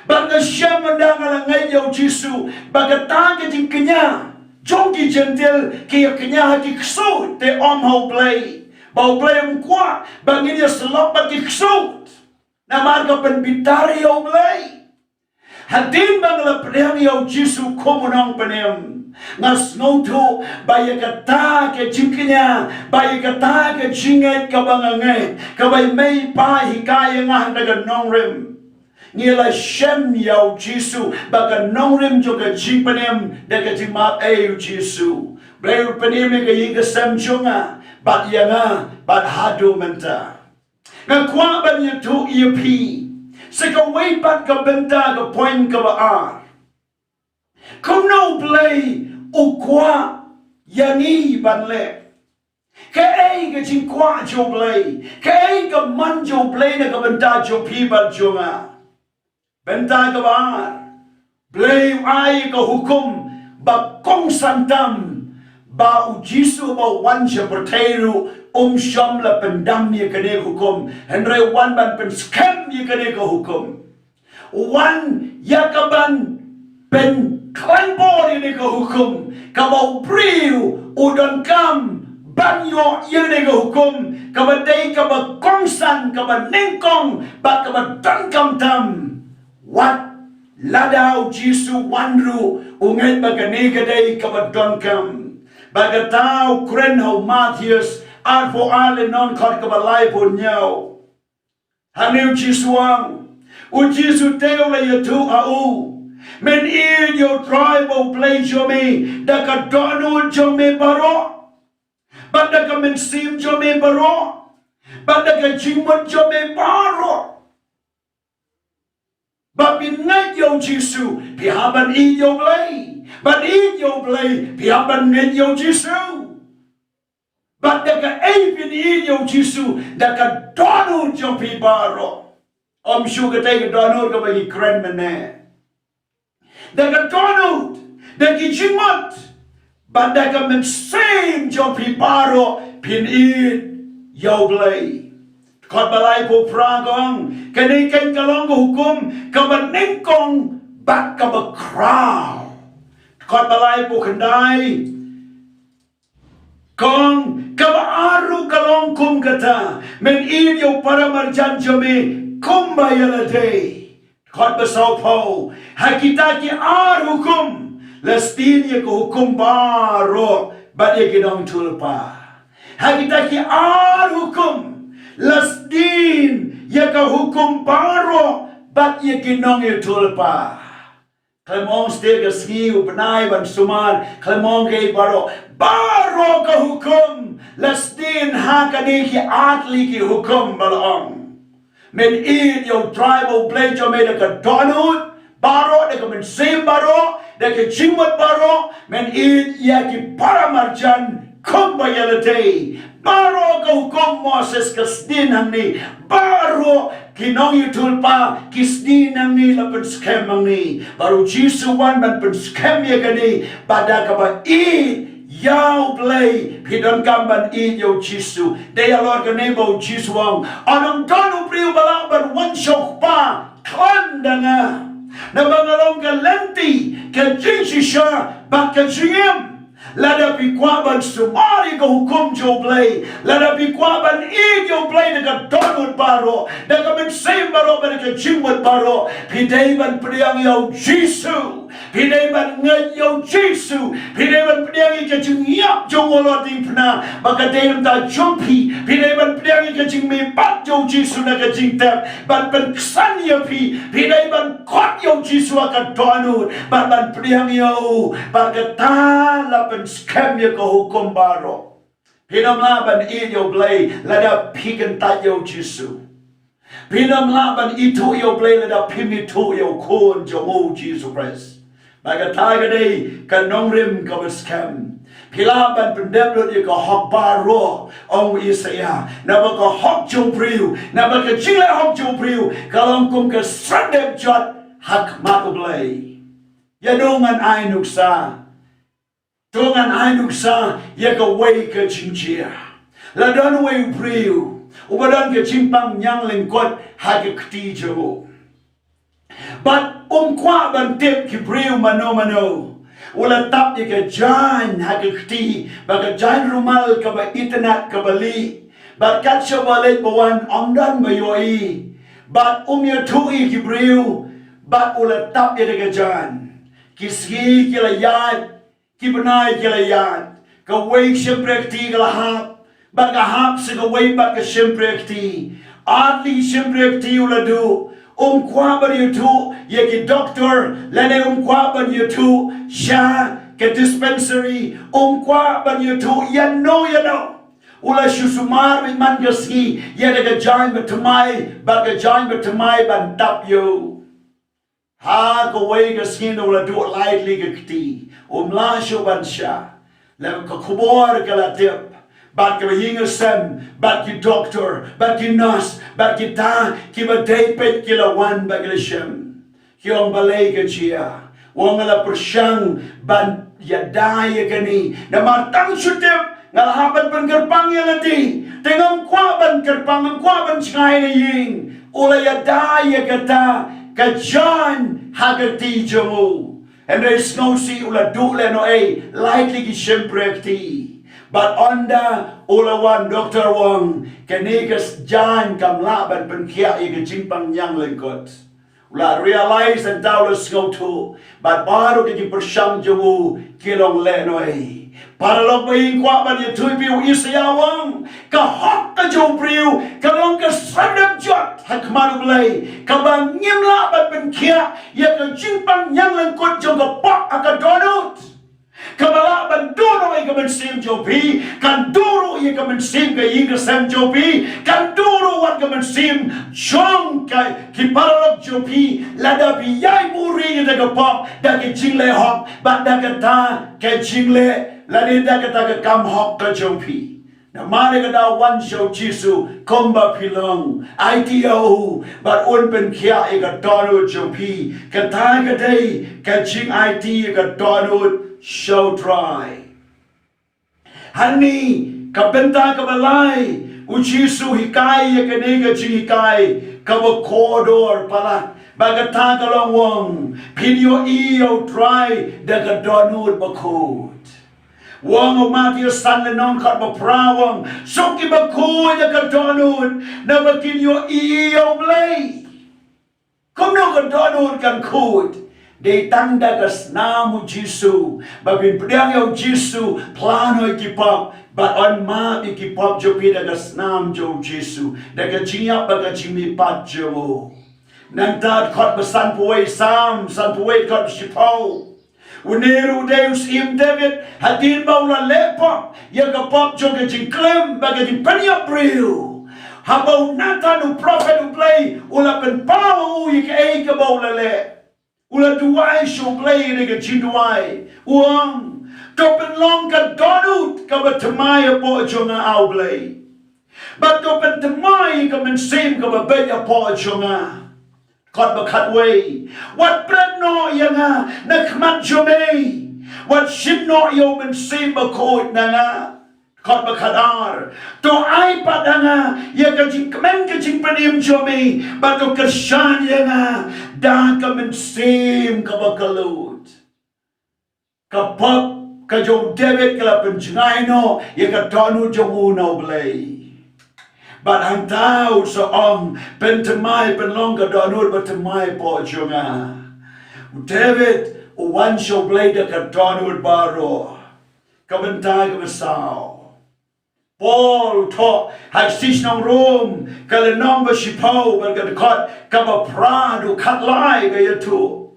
Bad nga shem ynda nga la ngeit ïa U Jisu ba kata ka jingkñia jong ki Jentil ki ïa kñia ha ki ksuid, te ym ha U Blei. Ba U Blei um kwah ba ngin ïa shlok bad ki ksuid. Namar ka pynbitar ïa U Blei. Hadien ba nga la pdiang ïa U Jisu kum u Nongpynim, nga sngewthuh ba ïa kata ka jingkñia, ba ïa kata ka jingngeit kaba nga ngeit, kaba i mei i pa i hikai ïa nga ha kata ka nongrim. Ngi la shem ïa U Jisu ba ka nongrim jong ka jingpynim da ka jingmap ei U Jisu. Blei un pynim ïa ka ïing ka sem jong nga, bad ïa nga, bad haduh mynta. Nga kwah ban ïathuh ïa phi sa kawei pat ka bynta, ka point kaba ar. Kumno U Blei u kwah ïa ngi ban leh? Kaei ka jingkwah jong U Blei? Kaei ka mon jong U Blei na ka bynta jong phi bad jong nga? Bynta kaba ar, Blei u ai ka hukum ba kongsan tam, ba U Jisu ba u wan sha pyrthei ruh um shym la pyndam ïa kane ka hukum, hynrei u wan ban pynskhem ïa kane ka hukum. wan ïa ka ban pynkhlaiñ bor ïa kane ka hukum, kaba u briew u donkam ban ïoh ïa kane ka hukum, kaba dei kaba kongsan, kaba nyngkong bad kaba donkam tam. Wat lada u Jisu wan ruh, u ngeit ba kane ka dei kaba donkam. Bad kata u kren ha u Mathaios arphew ar lynnong, dkhot kaba laiphew hynñiew. Hangne u Jisu u ong, u Jisu te u la ïathuh ha u, men ïeit ïa U Trai ba U Blei jong me da ka dohnud jong me baroh, bad da ka mynsiem jong me baroh, bad da ka jingmut jong me baroh. Ba phin ngeit ïa u Jisu, phi hap ban ïeit ïa U Blei. Ban ïeit ïa U Blei, phi hap ban ngeit ïa u Jisu. Bad da kaei phin ïeit ïa u Jisu? Da ka dohnud jong phi baroh. Ym shu kata ka dohnud kaba ngi kren mynne. Da ka dohnud, da ki jingmut, bad da ka mynsiem jong phi baroh phin ïeit ïa U Blei. Dkhot ba laiphew phra ka ong, kane keiñ ka long ka hukum kaba nyngkong bad kaba khraw. Dkhot ba laiphew khyndai ka ong, kaba ar ruh ka long kum kata, men ïeit ïa u para marjan jong me kumba ïa lade. Dkhot ba sawphew, ha kita ki ar hukum la sdien ïa ka hukum baroh bad ïa ki nongïathuhlypa. Ha kita ki ar hukum la sdien ïa ka hukum baroh bad ïa ki nongïathuhlypa. Khlem ong sdien ka sngi, u bnai ban sumar, khlem ong kaei baroh. Baroh ka hukum la sdien ha kane ki ar tylli ki hukum ba la ong. Men ïeit ïa U Trai ba U Blei jong me da ka dohnud baroh, da ka mynsiem baroh, da ka jingmut baroh, men ïeit ïa ki para marjan kumba ïa lade. Baroh ka hukum Moses ka sdien hangne. Baroh ki nongïathuhlypa ki sdien hangne, la pynskhem hangne. Bad u Jisu u wan ban pynskhem ïa kane, bad da kaba ïeit ïa U Blei phi donkam ban ïeit ïa u Jisu. Dei halor kane ba u Jisu u ong, ym don u briew ba lah ban wan sha u Kpa khlem da nga. Naba nga long ka lynti, ka jingshisha bad ka jingim. Lada phi kwah ban sumar ïa ka hukum jong U Blei, lada phi kwah ban ïeit ïa U Blei da ka dohnud baroh, da ka mynsiem baroh, bad da ka jingmut baroh, phi dei ban pdiang ïa u Jisu. Phi dei ban ngeit ïa u Jisu. Phi dei ban pdiang ïa ka jingïap jong u Lord diengphna ba ka dei na ka bynta jong phi. Phi dei ban pdiang ïa ka jingmihpat jong u Jisu na ka jingtep ban pynksan ïa phi. Phi dei ban khot ïa u Jisu ha ka dohnud bad ban pdiang ïa u, bad kata la pynskhem ïa ka hukum baroh. Phin ym lah ban ïeit ïa U Blei lada phi kyntait ïa u Jisu. Phin ym lah ban ithuh ïa U Blei lada phim ithuh ïa u Khun jong u, Jisu Khrist. Bad kata ka dei ka nongrim kaba skhem. Phi lah ban pyndep lut ïa ka hok baroh, ong u Isaïah. Naba ka hok jong u briew, naba ka jingleh hok jong u briew ka long kum ka sret dep jot ha khmat U Blei. Ïa, to ngan ai nuksa. To ngan ai nuksa ïa kawei ka jingjia. La don uwei u briew uba don ka jingpang ñiang lyngkot ha ka kti jong u. Bad um kwah ban tip ki briew mano mano. U la tap ïa ka jaiñ ha ka kti, bad ka jaiñ rumal kaba itynnad kaba lieh. Bad kat shaba leit ba wan ym don ba ïohi. Bad um ïathuh ïa ki briew, bad u la tap ïa ka jaiñ. Ki sngi ki la ïaid, ki bnai ki la ïaid, kawei ka shympriahkti ka la hap, bad ka hap sa kawei pat ka shympriahkti. Ar tylli ki shympriahkti u la duh. Um kwah ban ïathuh ïa ki doktor, lane um kwah ban ïathuh sha ka dispensary, um kwah ban ïathuh ïano ïano. U la shu sumar beit man ka sngi ïa da ka jaiñ bathymmai bad ka jaiñ bathymmai ban tap ïa u. Ha kawei ka sngi, naba u la duh lai tylli ki kti, um lah shuh ban shah. Lada ka khubor ka la tip, bad kaba ïing ka sem, bad ki doktor, bad ki nurse, bad kita kiba dei peit ki la wan bad ki la shem. Ki ong, balei ka jia? U ong, nga la pyrshang ban ïada ïa kane, namar tang shu tip nga la hap ban pynkyrpang ïa lade. Te ngam kwah ban kyrpang, ngam kwah ban jngai na ïing. U la ïada ïa kata ka jaiñ ha ka kti jong u. Hynrei sngewsih u la duh lehnohei, lait lei ki shympriahti. Bad ynda u la wan, doktor u ong, kane ka jaiñ kam lah ban pynkhiah ïa ka jingpang ñiang lyngkot. U la realize, hangta u la sngewthuh. Bad baroh ki jingpyrshang jong u ki long lehnohei. Paralok ba ïeit, kwah ban ïathuh ïa phi, u Isaïah u ong, ka hok ka jong u briew ka long ka sandep jot ha khmat U Blei, kaba ngim lah ban pynkhiah ïa ka jingpang ñiang lyngkot jong ka pop ha ka dohnud. Kaba lah ban duh noh ïa ka mynsiem jong phi, kan duh ruh ïa ka mynsiem, ka ïing ka sem jong phi, kan duh ruh wat ka mynsiem jong ka, ki paralok jong phi, lada phi ïai buhrieh ïa ka pop da ka jingleh hok, bad da kata ka jingleh, lane da kata ka kam hok ka jong phi. Namar kata wan sha u Jisu kumba phi long, aiti ïa u, bad un pynkhiah ïa ka dohnud jong phi. Kata ka dei ka jingaiti ïa ka dohnud sha U Trai. Hangne ka bynta kaba lai, u Jisu u hikai ïa kane ka jinghikai kaba kordor palat. Bad kata ka long, u ong, phin ïohi ïa U Trai da ka dohnud bakhuid. U ong ha u Mathaios san lynnong khat ba phra, u ong, suk kiba khuid da ka dohnud, naba kin ïohi ïa U Blei. Kumno ka dohnud kan khuid? Dei tang da ka snam u Jisu. Ba phin pdiang ïa u Jisu, phla noh ïa ki pop, bad un map ïa ki pop jong phi da ka snam jong u Jisu, da ka jingïap bad ka jingmihpat jong u. Nangta dkhot ba sanphew wei, Salm sanphew wei, dkhot ba shiphew. Une ruh u dei u Syiem David, hadien ba u la leh pop ïa ka pop jong ka jingklim bad ka jingpynïap briew, haba u Nathan u prophet U Blei u la pynpaw ha u ïa kaei kaba u la leh, u la duwai sha U Blei ïa ka jingduwai, u ong, to pynlong ka dohnud kaba thymmai hapoh jong nga, A Blei. Bad to pynthymmai ïa ka mynsiem kaba beit hapoh jong nga. Dkhot ba khatwei, wat bret noh ïa nga na khmat jong me, wat shim noh ïa u Mynsiem Bakhuid na nga. Dkhot ba khatar, to ai pat ha nga ïa ka jingkmen ka jingpynim jong me, bad to kyrshan ïa nga da ka mynsiem kaba kyllut. Ka pop ka jong u David ka la pynjngai noh ïa ka dohnud jong u na U Blei. Bad hangta u sa ong, pynthymmai, pynlong ka dohnud ba thymmai hapoh jong nga. U David u wan sha U Blei da ka dohnud baroh. Ka bynta kaba saw, Paul u thoh ha ka shithi sha ki nong Rom, ka lynnong ba shiphew bad ka dkhot kaba phra haduh khatlai, ka ïathuh.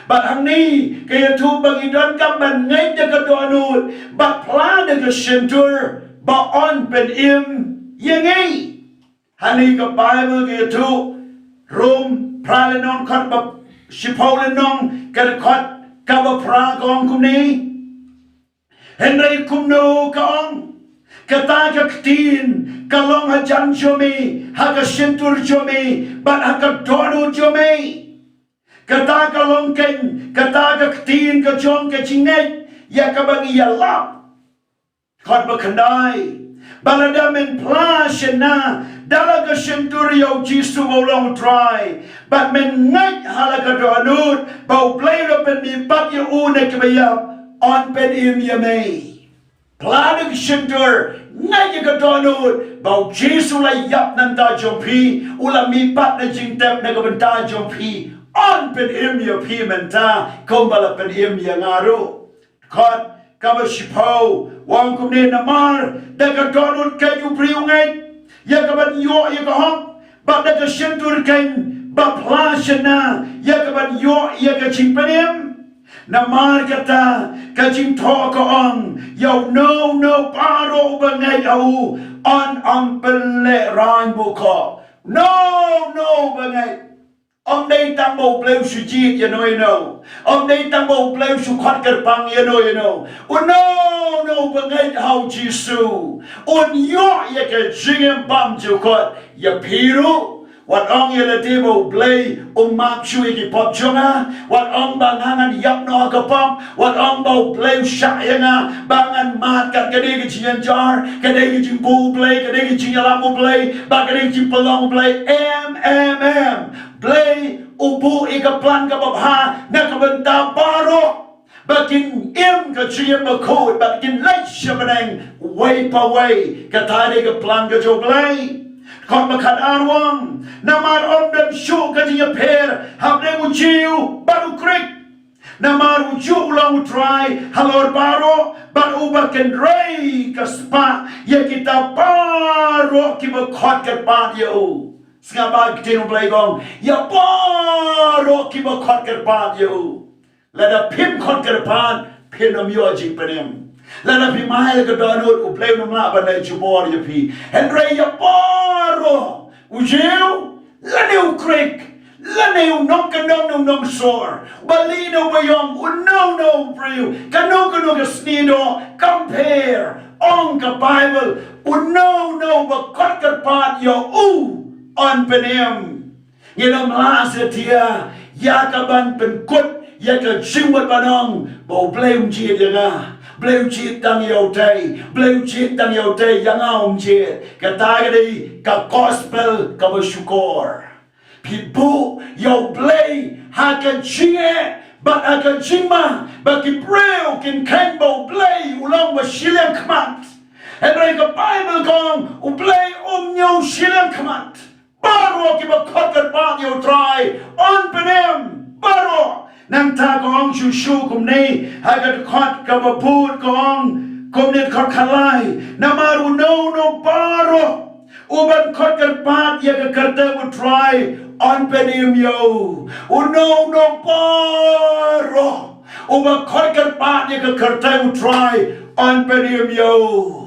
Bad hangne ka ïathuh ba ngi donkam ban ngeit da ka dohnud bad phla da ka shyntur ba yn pynim ïa ngi. Hangne ka Baibl ka ïathuh, Rom phra lynnong, dkhot ba shiphew lynnong, ka dkhot kaba phra, ka ong kumne. Hynrei kumno, ka ong, kata ka ktien ka long hajan jong me, ha ka shyntur jong me, bad ha ka dohnud jong me. Kata ka long keiñ kata ka ktien ka jong ka jingngeit ïa kaba ngi ïalap. Dkhot ba khyndai, ba lada men phla shynna da la ka shyntur ïa u Jisu ba u long U Trai, bad men ngeit ha la ka dohnud ba U Blei u la pynmihpat ïa u na kiba ïap, yn pynim ïa me. Phla da ka shyntur, ngeit ïa ka dohnud ba u Jisu u la ïap na ka bynta jong phi, u la mihpat na jingtep na ka bynta jong phi, yn pynim ïa phi mynta kumba la pynim ïa nga ruh. Dkhot kaba shiphew, u ong kumne, namar da ka dohnud keiñ u briew u ngeit ïa ka ban ïoh ïa ka hok, bad da ka shyntur keiñ ba phla shynna ïa ka ban ïoh ïa ka jingpynim. Namar kata ka jingthoh ka ong, ïa uno uno baroh uba ngeit ha u, yn ym pynlehraiñ bukhuh. Uno uno uba ngeit. Ym dei tang ba U Blei u shu jied ïano ïano. Ym dei tang ba U Blei u shu khot kyrpang ïano ïano. Uno uno uba ngeit ha u Jisu un ïoh ïa ka jingim bymjukut. Ïa phi ruh, wat ong ïa lade ba U Blei um map shuh ïa ki pop jong nga. Wat ong ba nga ngan ïap noh ha ka pop. Wat ong ba U Blei u shah ïa nga ba ngan mad kat ka dei ka jingjynjar, ka dei ka jingbuh U Blei, ka dei ka jingïalam U Blei, ba ka dei ka jingpynlong U Blei. Em, em, em. Blei U buh ïa ka plan kaba bha na ka bynta baroh, ba kin im ka jingim bakhuid, ba kin leit sha bneng uwei pa uwei. Kata dei ka plan ka jong U Blei. Dkhot ba khatar u ong, namar ym don shuh ka jingïapher hapdeng u Jiw bad u Grik, namar u juh u long U Trai halor baroh, bad uba kynrei ka spah ïa kita baroh kiba khot kyrpad ïa u. Sngap ba ka ktien U Blei ka ong, ïa baroh kiba khot kyrpad ïa u. Lada phim khot kyrpad, phin ym ïoh jingpynim. Lada phim ai ïa ka dohnud, U Blei un ym lah ban ai jubor ïa phi. Hynrei ïa baroh, u Jiw lane u Grik, lane u nongkyndong ne u nongsor, u balieh ne u baïong, uno uno u briew, kano kano ka snieh doh, compare, ong ka Baibl, uno uno uba khot kyrpad ïa u, yn pynim. Ngin ym lah satia ïa ka ban pynkut ïa ka jingmut ban ong ba U Blei um jied ïa nga. Blei u jied tang ïa utei, Blei u jied tang ïa utei, ïa nga um jied. Kata ka dei ka gospel kaba shukor. Phi buh ïa U Blei ha ka jingeh bad ha ka jingma, ba ki briew kin kheiñ ba U Blei u long ba shiliang khmat. Hynrei ka Baibl ka ong U Blei um ñiew shiliang khmat. Baroh kiba khot kyrpad ïa U Trai yn pynim. Baroh. Nangta ka ong shuh shuh kumne ha ka dkhot kaba bud, ka ong kumne, dkhot khatlai, namar uno uno baroh uban khot kyrpad ïa ka kyrteng U Trai yn pynim ïa u. Uno uno baroh uba khot kyrpad ïa ka kyrteng U Trai yn pynim ïa u.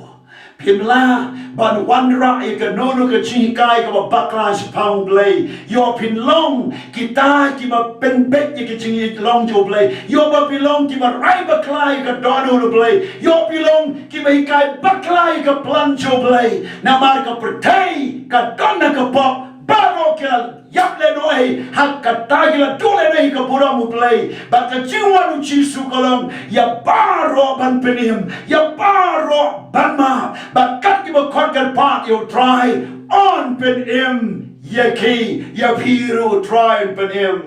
Phim lah ban wanrah ïa kano kano ka jinghikai kaba bakla shaphang U Blei. Ïoh phin long kita kiba pynbeit ïa ka jinglong jong U Blei. Ïoh ba phi long kiba rai bakla ïa ka dohnud U Blei. Ïoh phi long kiba hikai bakla ïa ka plan jong U Blei. Namar ka pyrthei ka don ha ka pop, baroh ki la ïap lehnoh ha kata, ki la duh lehnoh ha ka burom U Blei. Bad ka jingwan U Jisu ka long ïa baroh ban pynim, ïa baroh ban map. Bad kat kiba khot kyrpad ïa U Trai yn pynim ïa ki, ïa phi ruh U Trai yn pynim.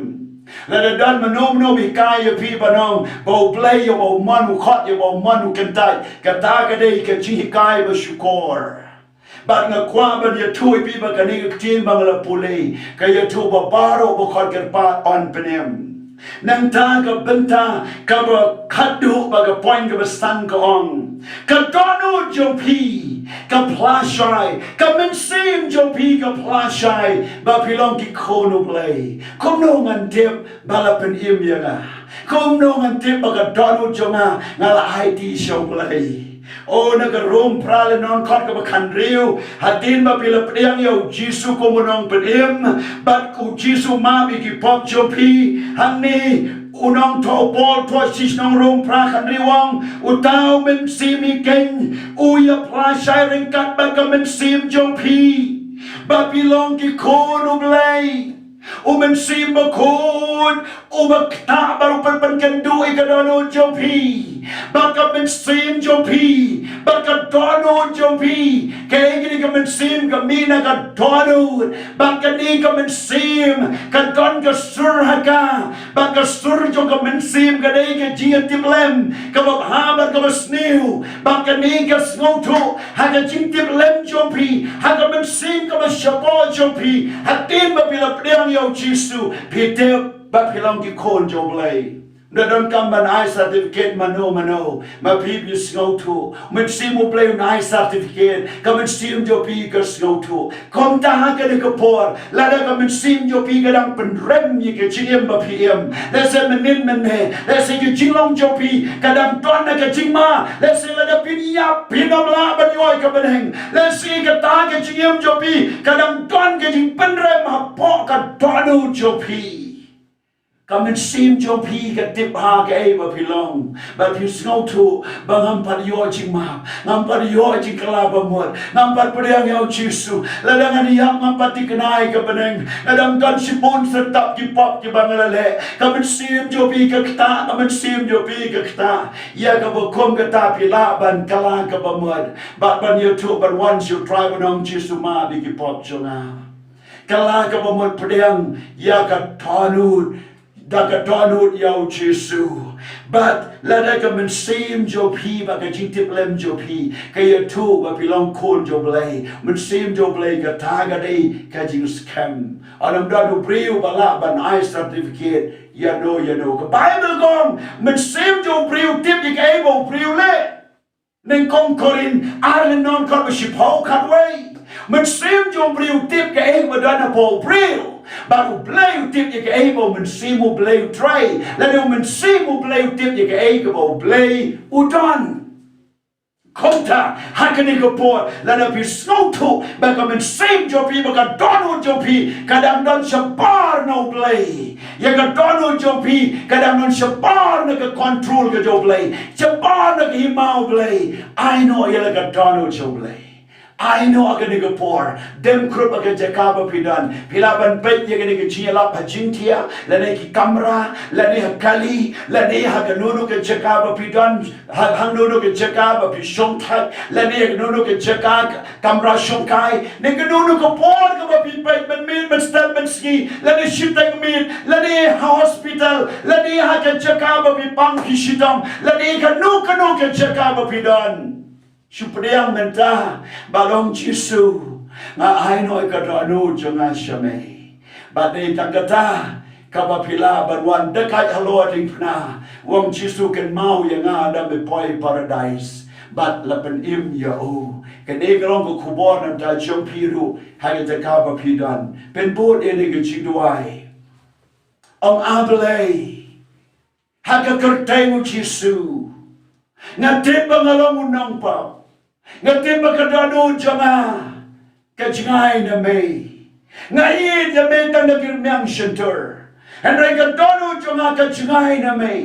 Lada don mano mano ba hikai ïa phi ban ong ba U Blei ïa uba u mon u khot, ïa uba u mon u kyntait, kata ka dei ka jinghikai ba shukor. Bad nga kwah ban ïathuh ïa phi ba kane ka ktien ba nga la pule, ka ïathuh ba baroh ba khot kyrpad yn pynim. Nangta ka bynta kaba khatduh bad ka point kaba san ka ong, ka dohnud jong phi ka phla shai, ka mynsiem jong phi ka phla shai ba phi long ki khun U Blei. Kumno ngan tip ba la pynim ïa nga? Kumno ngan tip ba ka dohnud jong nga nga la aiti sha U Blei? O, na ka Rom phra lynnong dkhot kaba khathynriew, hadien ba phi la pdiang ïa U Jisu kum u nongpynim, bad U Jisu map ïa ki pop jong phi, hangne u nongthoh u Paul u thoh sha ki nong Rom phra khathynriew u ong, uta u Mynsiem Bakhuid u ïa phla shai ryngkat bad ka mynsiem jong phi ba phi long ki khun U Blei. U Mynsiem Bakhuid uba ktah bad u pynpynkynduh ïa ka dohnud jong phi bad ka mynsiem jong phi bad ka dohnud jong phi. Kaei kane ka mynsiem? Ka mih na ka dohnud. Bad kane ka mynsiem ka don ka sur ha ka, bad ka sur jong ka mynsiem ka dei ka jingïatiplem kaba bha bad kaba sniew. Bad kane ka sngewthuh ha ka jingtiplem jong phi, ha ka mynsiem kaba shapoh jong phi, hadien ba phi la pdiang ïa U Jisu, phi tip ba phi long ki khun jong U Blei. Ym donkam ban ai certificate mano mano, ma phi phi sngewthuh, Mynsiem U Blei un ai certificate, ka mynsiem jong phi ka sngewthuh. Kumta ha kane ka por, lada ka mynsiem jong phi ka dang pynrem ïa ka jingim ba phi im, lehse mynnin mynne, lehse ka jinglong jong phi ka dang don ha ka jingma, lehse lada phin ïap phin ym lah ban ïoh ïa ka bneng, lehse kata ka jingim jong phi ka dang don ka jingpynrem hapoh ka dohnud jong phi. Ka mynsiem jong phi ka tip ha kaei ba phi long. Ba phi sngewthuh ba ngam pat ïoh jingmap, ngam pat ïoh jingkylla bamut, ngam pat pdiang ïa U Jisu. Lada ngan ïap ngam pat thikna ïa ka bneng. Lada ngam don shibun syrtap ki pop kiba nga la leh, ka mynsiem jong phi ka ktah, ka mynsiem jong phi ka ktah. Ïa kaba kum kata phi lah ban kylla kaba mut bad ban ïathuh, ban wan sha U Trai, ban ong, Jisu, map ïa ki pop jong nga. Kylla kaba mut pdiang ïa ka dohnud, da ka dohnud ïa u Jisu. Bad lada ka mynsiem jong phi bad ka jingtiplem jong phi ka ïathuh ba phi long khun jong u Blei, mynsiem jong u Blei kata ka dei ka jingskhem. Ym don u briew ba lah ban ai certificate ïano ïano. Ka Baibl ka ong, mynsiem jong u briew tip ïa kaei ba u briew leh. Nyngkong Korinth ar lynnong kaba shiphew khatwei. Mynsiem jong u briew tip kaei ba don hapoh u briew. Bad u Blei u tip ïa kaei ba u mynsiem u Blei u trei. Lane u mynsiem u Blei u tip ïa kaei kaba u Blei u don. Kumta, ha kane ka por, lada phi sngewthuh ba ka mynsiem jong phi, ba ka dohnud jong phi ka dang don shabar na u Blei. Ïa ka dohnud jong phi ka dang don shabar na ka control ka jong u Blei, shabar na ka hima u Blei. Ai noh ïa la ka dohnud jong u Blei. Ai noh ha kane ka por. Dem krup ha ka jaka ba phi don. Phi lah ban peit ïa kane ka jingïalap ha jingthiah, lane ki kamra, lane ha kali, lane ha kano kano ka jaka ba phi don, ha hangno kano ka jaka ba phi shongthait, lane ha kano kano ka jaka, kamra shongkai, ne kano kano ka por kaba phi peit mynmiet mynstep mynsngi, lane shiteng miet, lane ha hospital, lane ha ka jaka ba phi pang phi shitom, lane kano kano ka jaka ba phi don. Shu pdiang mynta, bad ong, Jisu, nga ai noh ïa ka dohnud jong nga sha me. Bad dei tang kata kaba phi lah ban wan da kait halor diengphna, u ong, Jisu, kynmaw ïa nga haba me poi paradais. Bad la pynim ïa u. Kane ka long ka khubor na ka bynta jong phi ruh ha ka jaka ba phi don. Pynbud ïa kane ka jingduwai. Ong, A Blei, ha ka kyrteng u Jisu, nga tip ba nga long u nongpop. Nga tip ba ka dohnud jong nga ka jngai na me. Nga ïeit ïa me tang da ki rmiang shyntur. Hynrei ka dohnud jong nga ka jngai na me.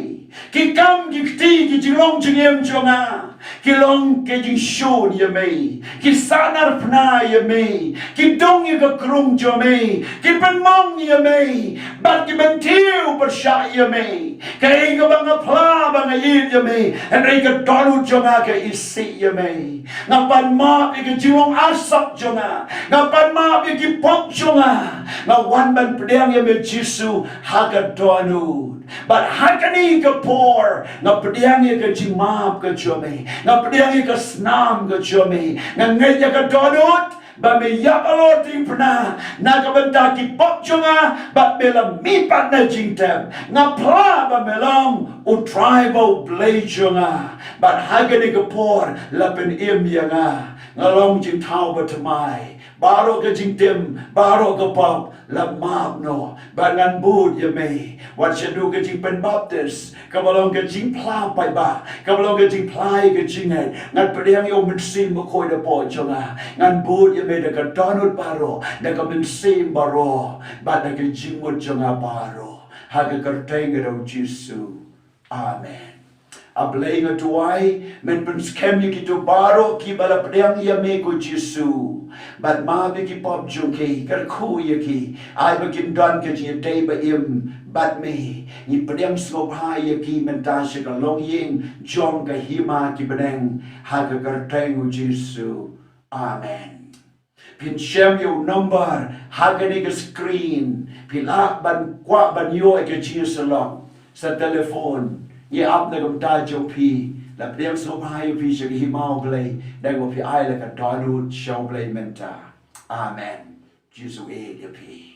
Ki kam ki kti, ki jinglong jingim jong nga ki long ki jingshun ïa me. Ki sahnarphna ïa me. Ki dung ïa ka krung jong me. Ki pynmong ïa me. Bad ki bynthiew pyrshah ïa me. Kaei kaba nga phla ba nga ïeit ïa me, hynrei ka dohnud jong nga ka isih ïa me. Nga pan map ïa ka jinglong arsap jong nga. Nga pan map ïa ki pop jong nga. Nga wan ban pdiang ïa me Jisu ha ka dohnud. Bad ha kane ka por nga pdiang ïa ka jingmap ka jong me. Nga pdiang ïa ka snam ka jong me. Nga ngeit ïa ka dohnud ba me ïap halor diengphna na ka bynta ki pop jong nga, bad me la mihpat na jingtep. Nga phla ba me long U Trai bad U Blei jong nga. Bad ha kane ka por la pynim ïa nga. Nga long jingthaw bathymmai. Baroh ka jingtim, baroh ka pop la map noh. Bad ngan bud ïa me. Wat sha duh ka jingpynbaptis, kaba long ka jingphla paidbah, kaba long ka jingphla ïa ka jingngeit. Ngan pdiang ïa U Mynsiem Bakhuid hapoh jong nga. Ngan bud ïa me da ka dohnud baroh, da ka mynsiem baroh, bad da ka jingmut jong nga baroh. Ha ka kyrteng ka jong U Jisu. Amen. A Blei, nga duwai men pynskhem ïa kito baroh kiba la pdiang ïa me ko Jisu. Bad map ïa ki pop jong ki, kyrkhu ïa ki. Ai ba kin don ka jingïadei ba im bad me. Ngi pdiang sngewbha ïa ki mynta sha ka longïing jong ka hima ki bneng, ha ka kyrteng U Jisu. Amen. Phin shem ïa u number ha kane ka screen. Phi lah ban kwah ban ïoh ïa ka jingïasyllok sa telephone. Ngi ap na ka bynta jong phi. La pdiang sngewbha ïa phi sha ka hima U Blei. Dei ba phi ai la ka dohnud sha U Blei mynta. Amen. Jisu ïeit ïa phi.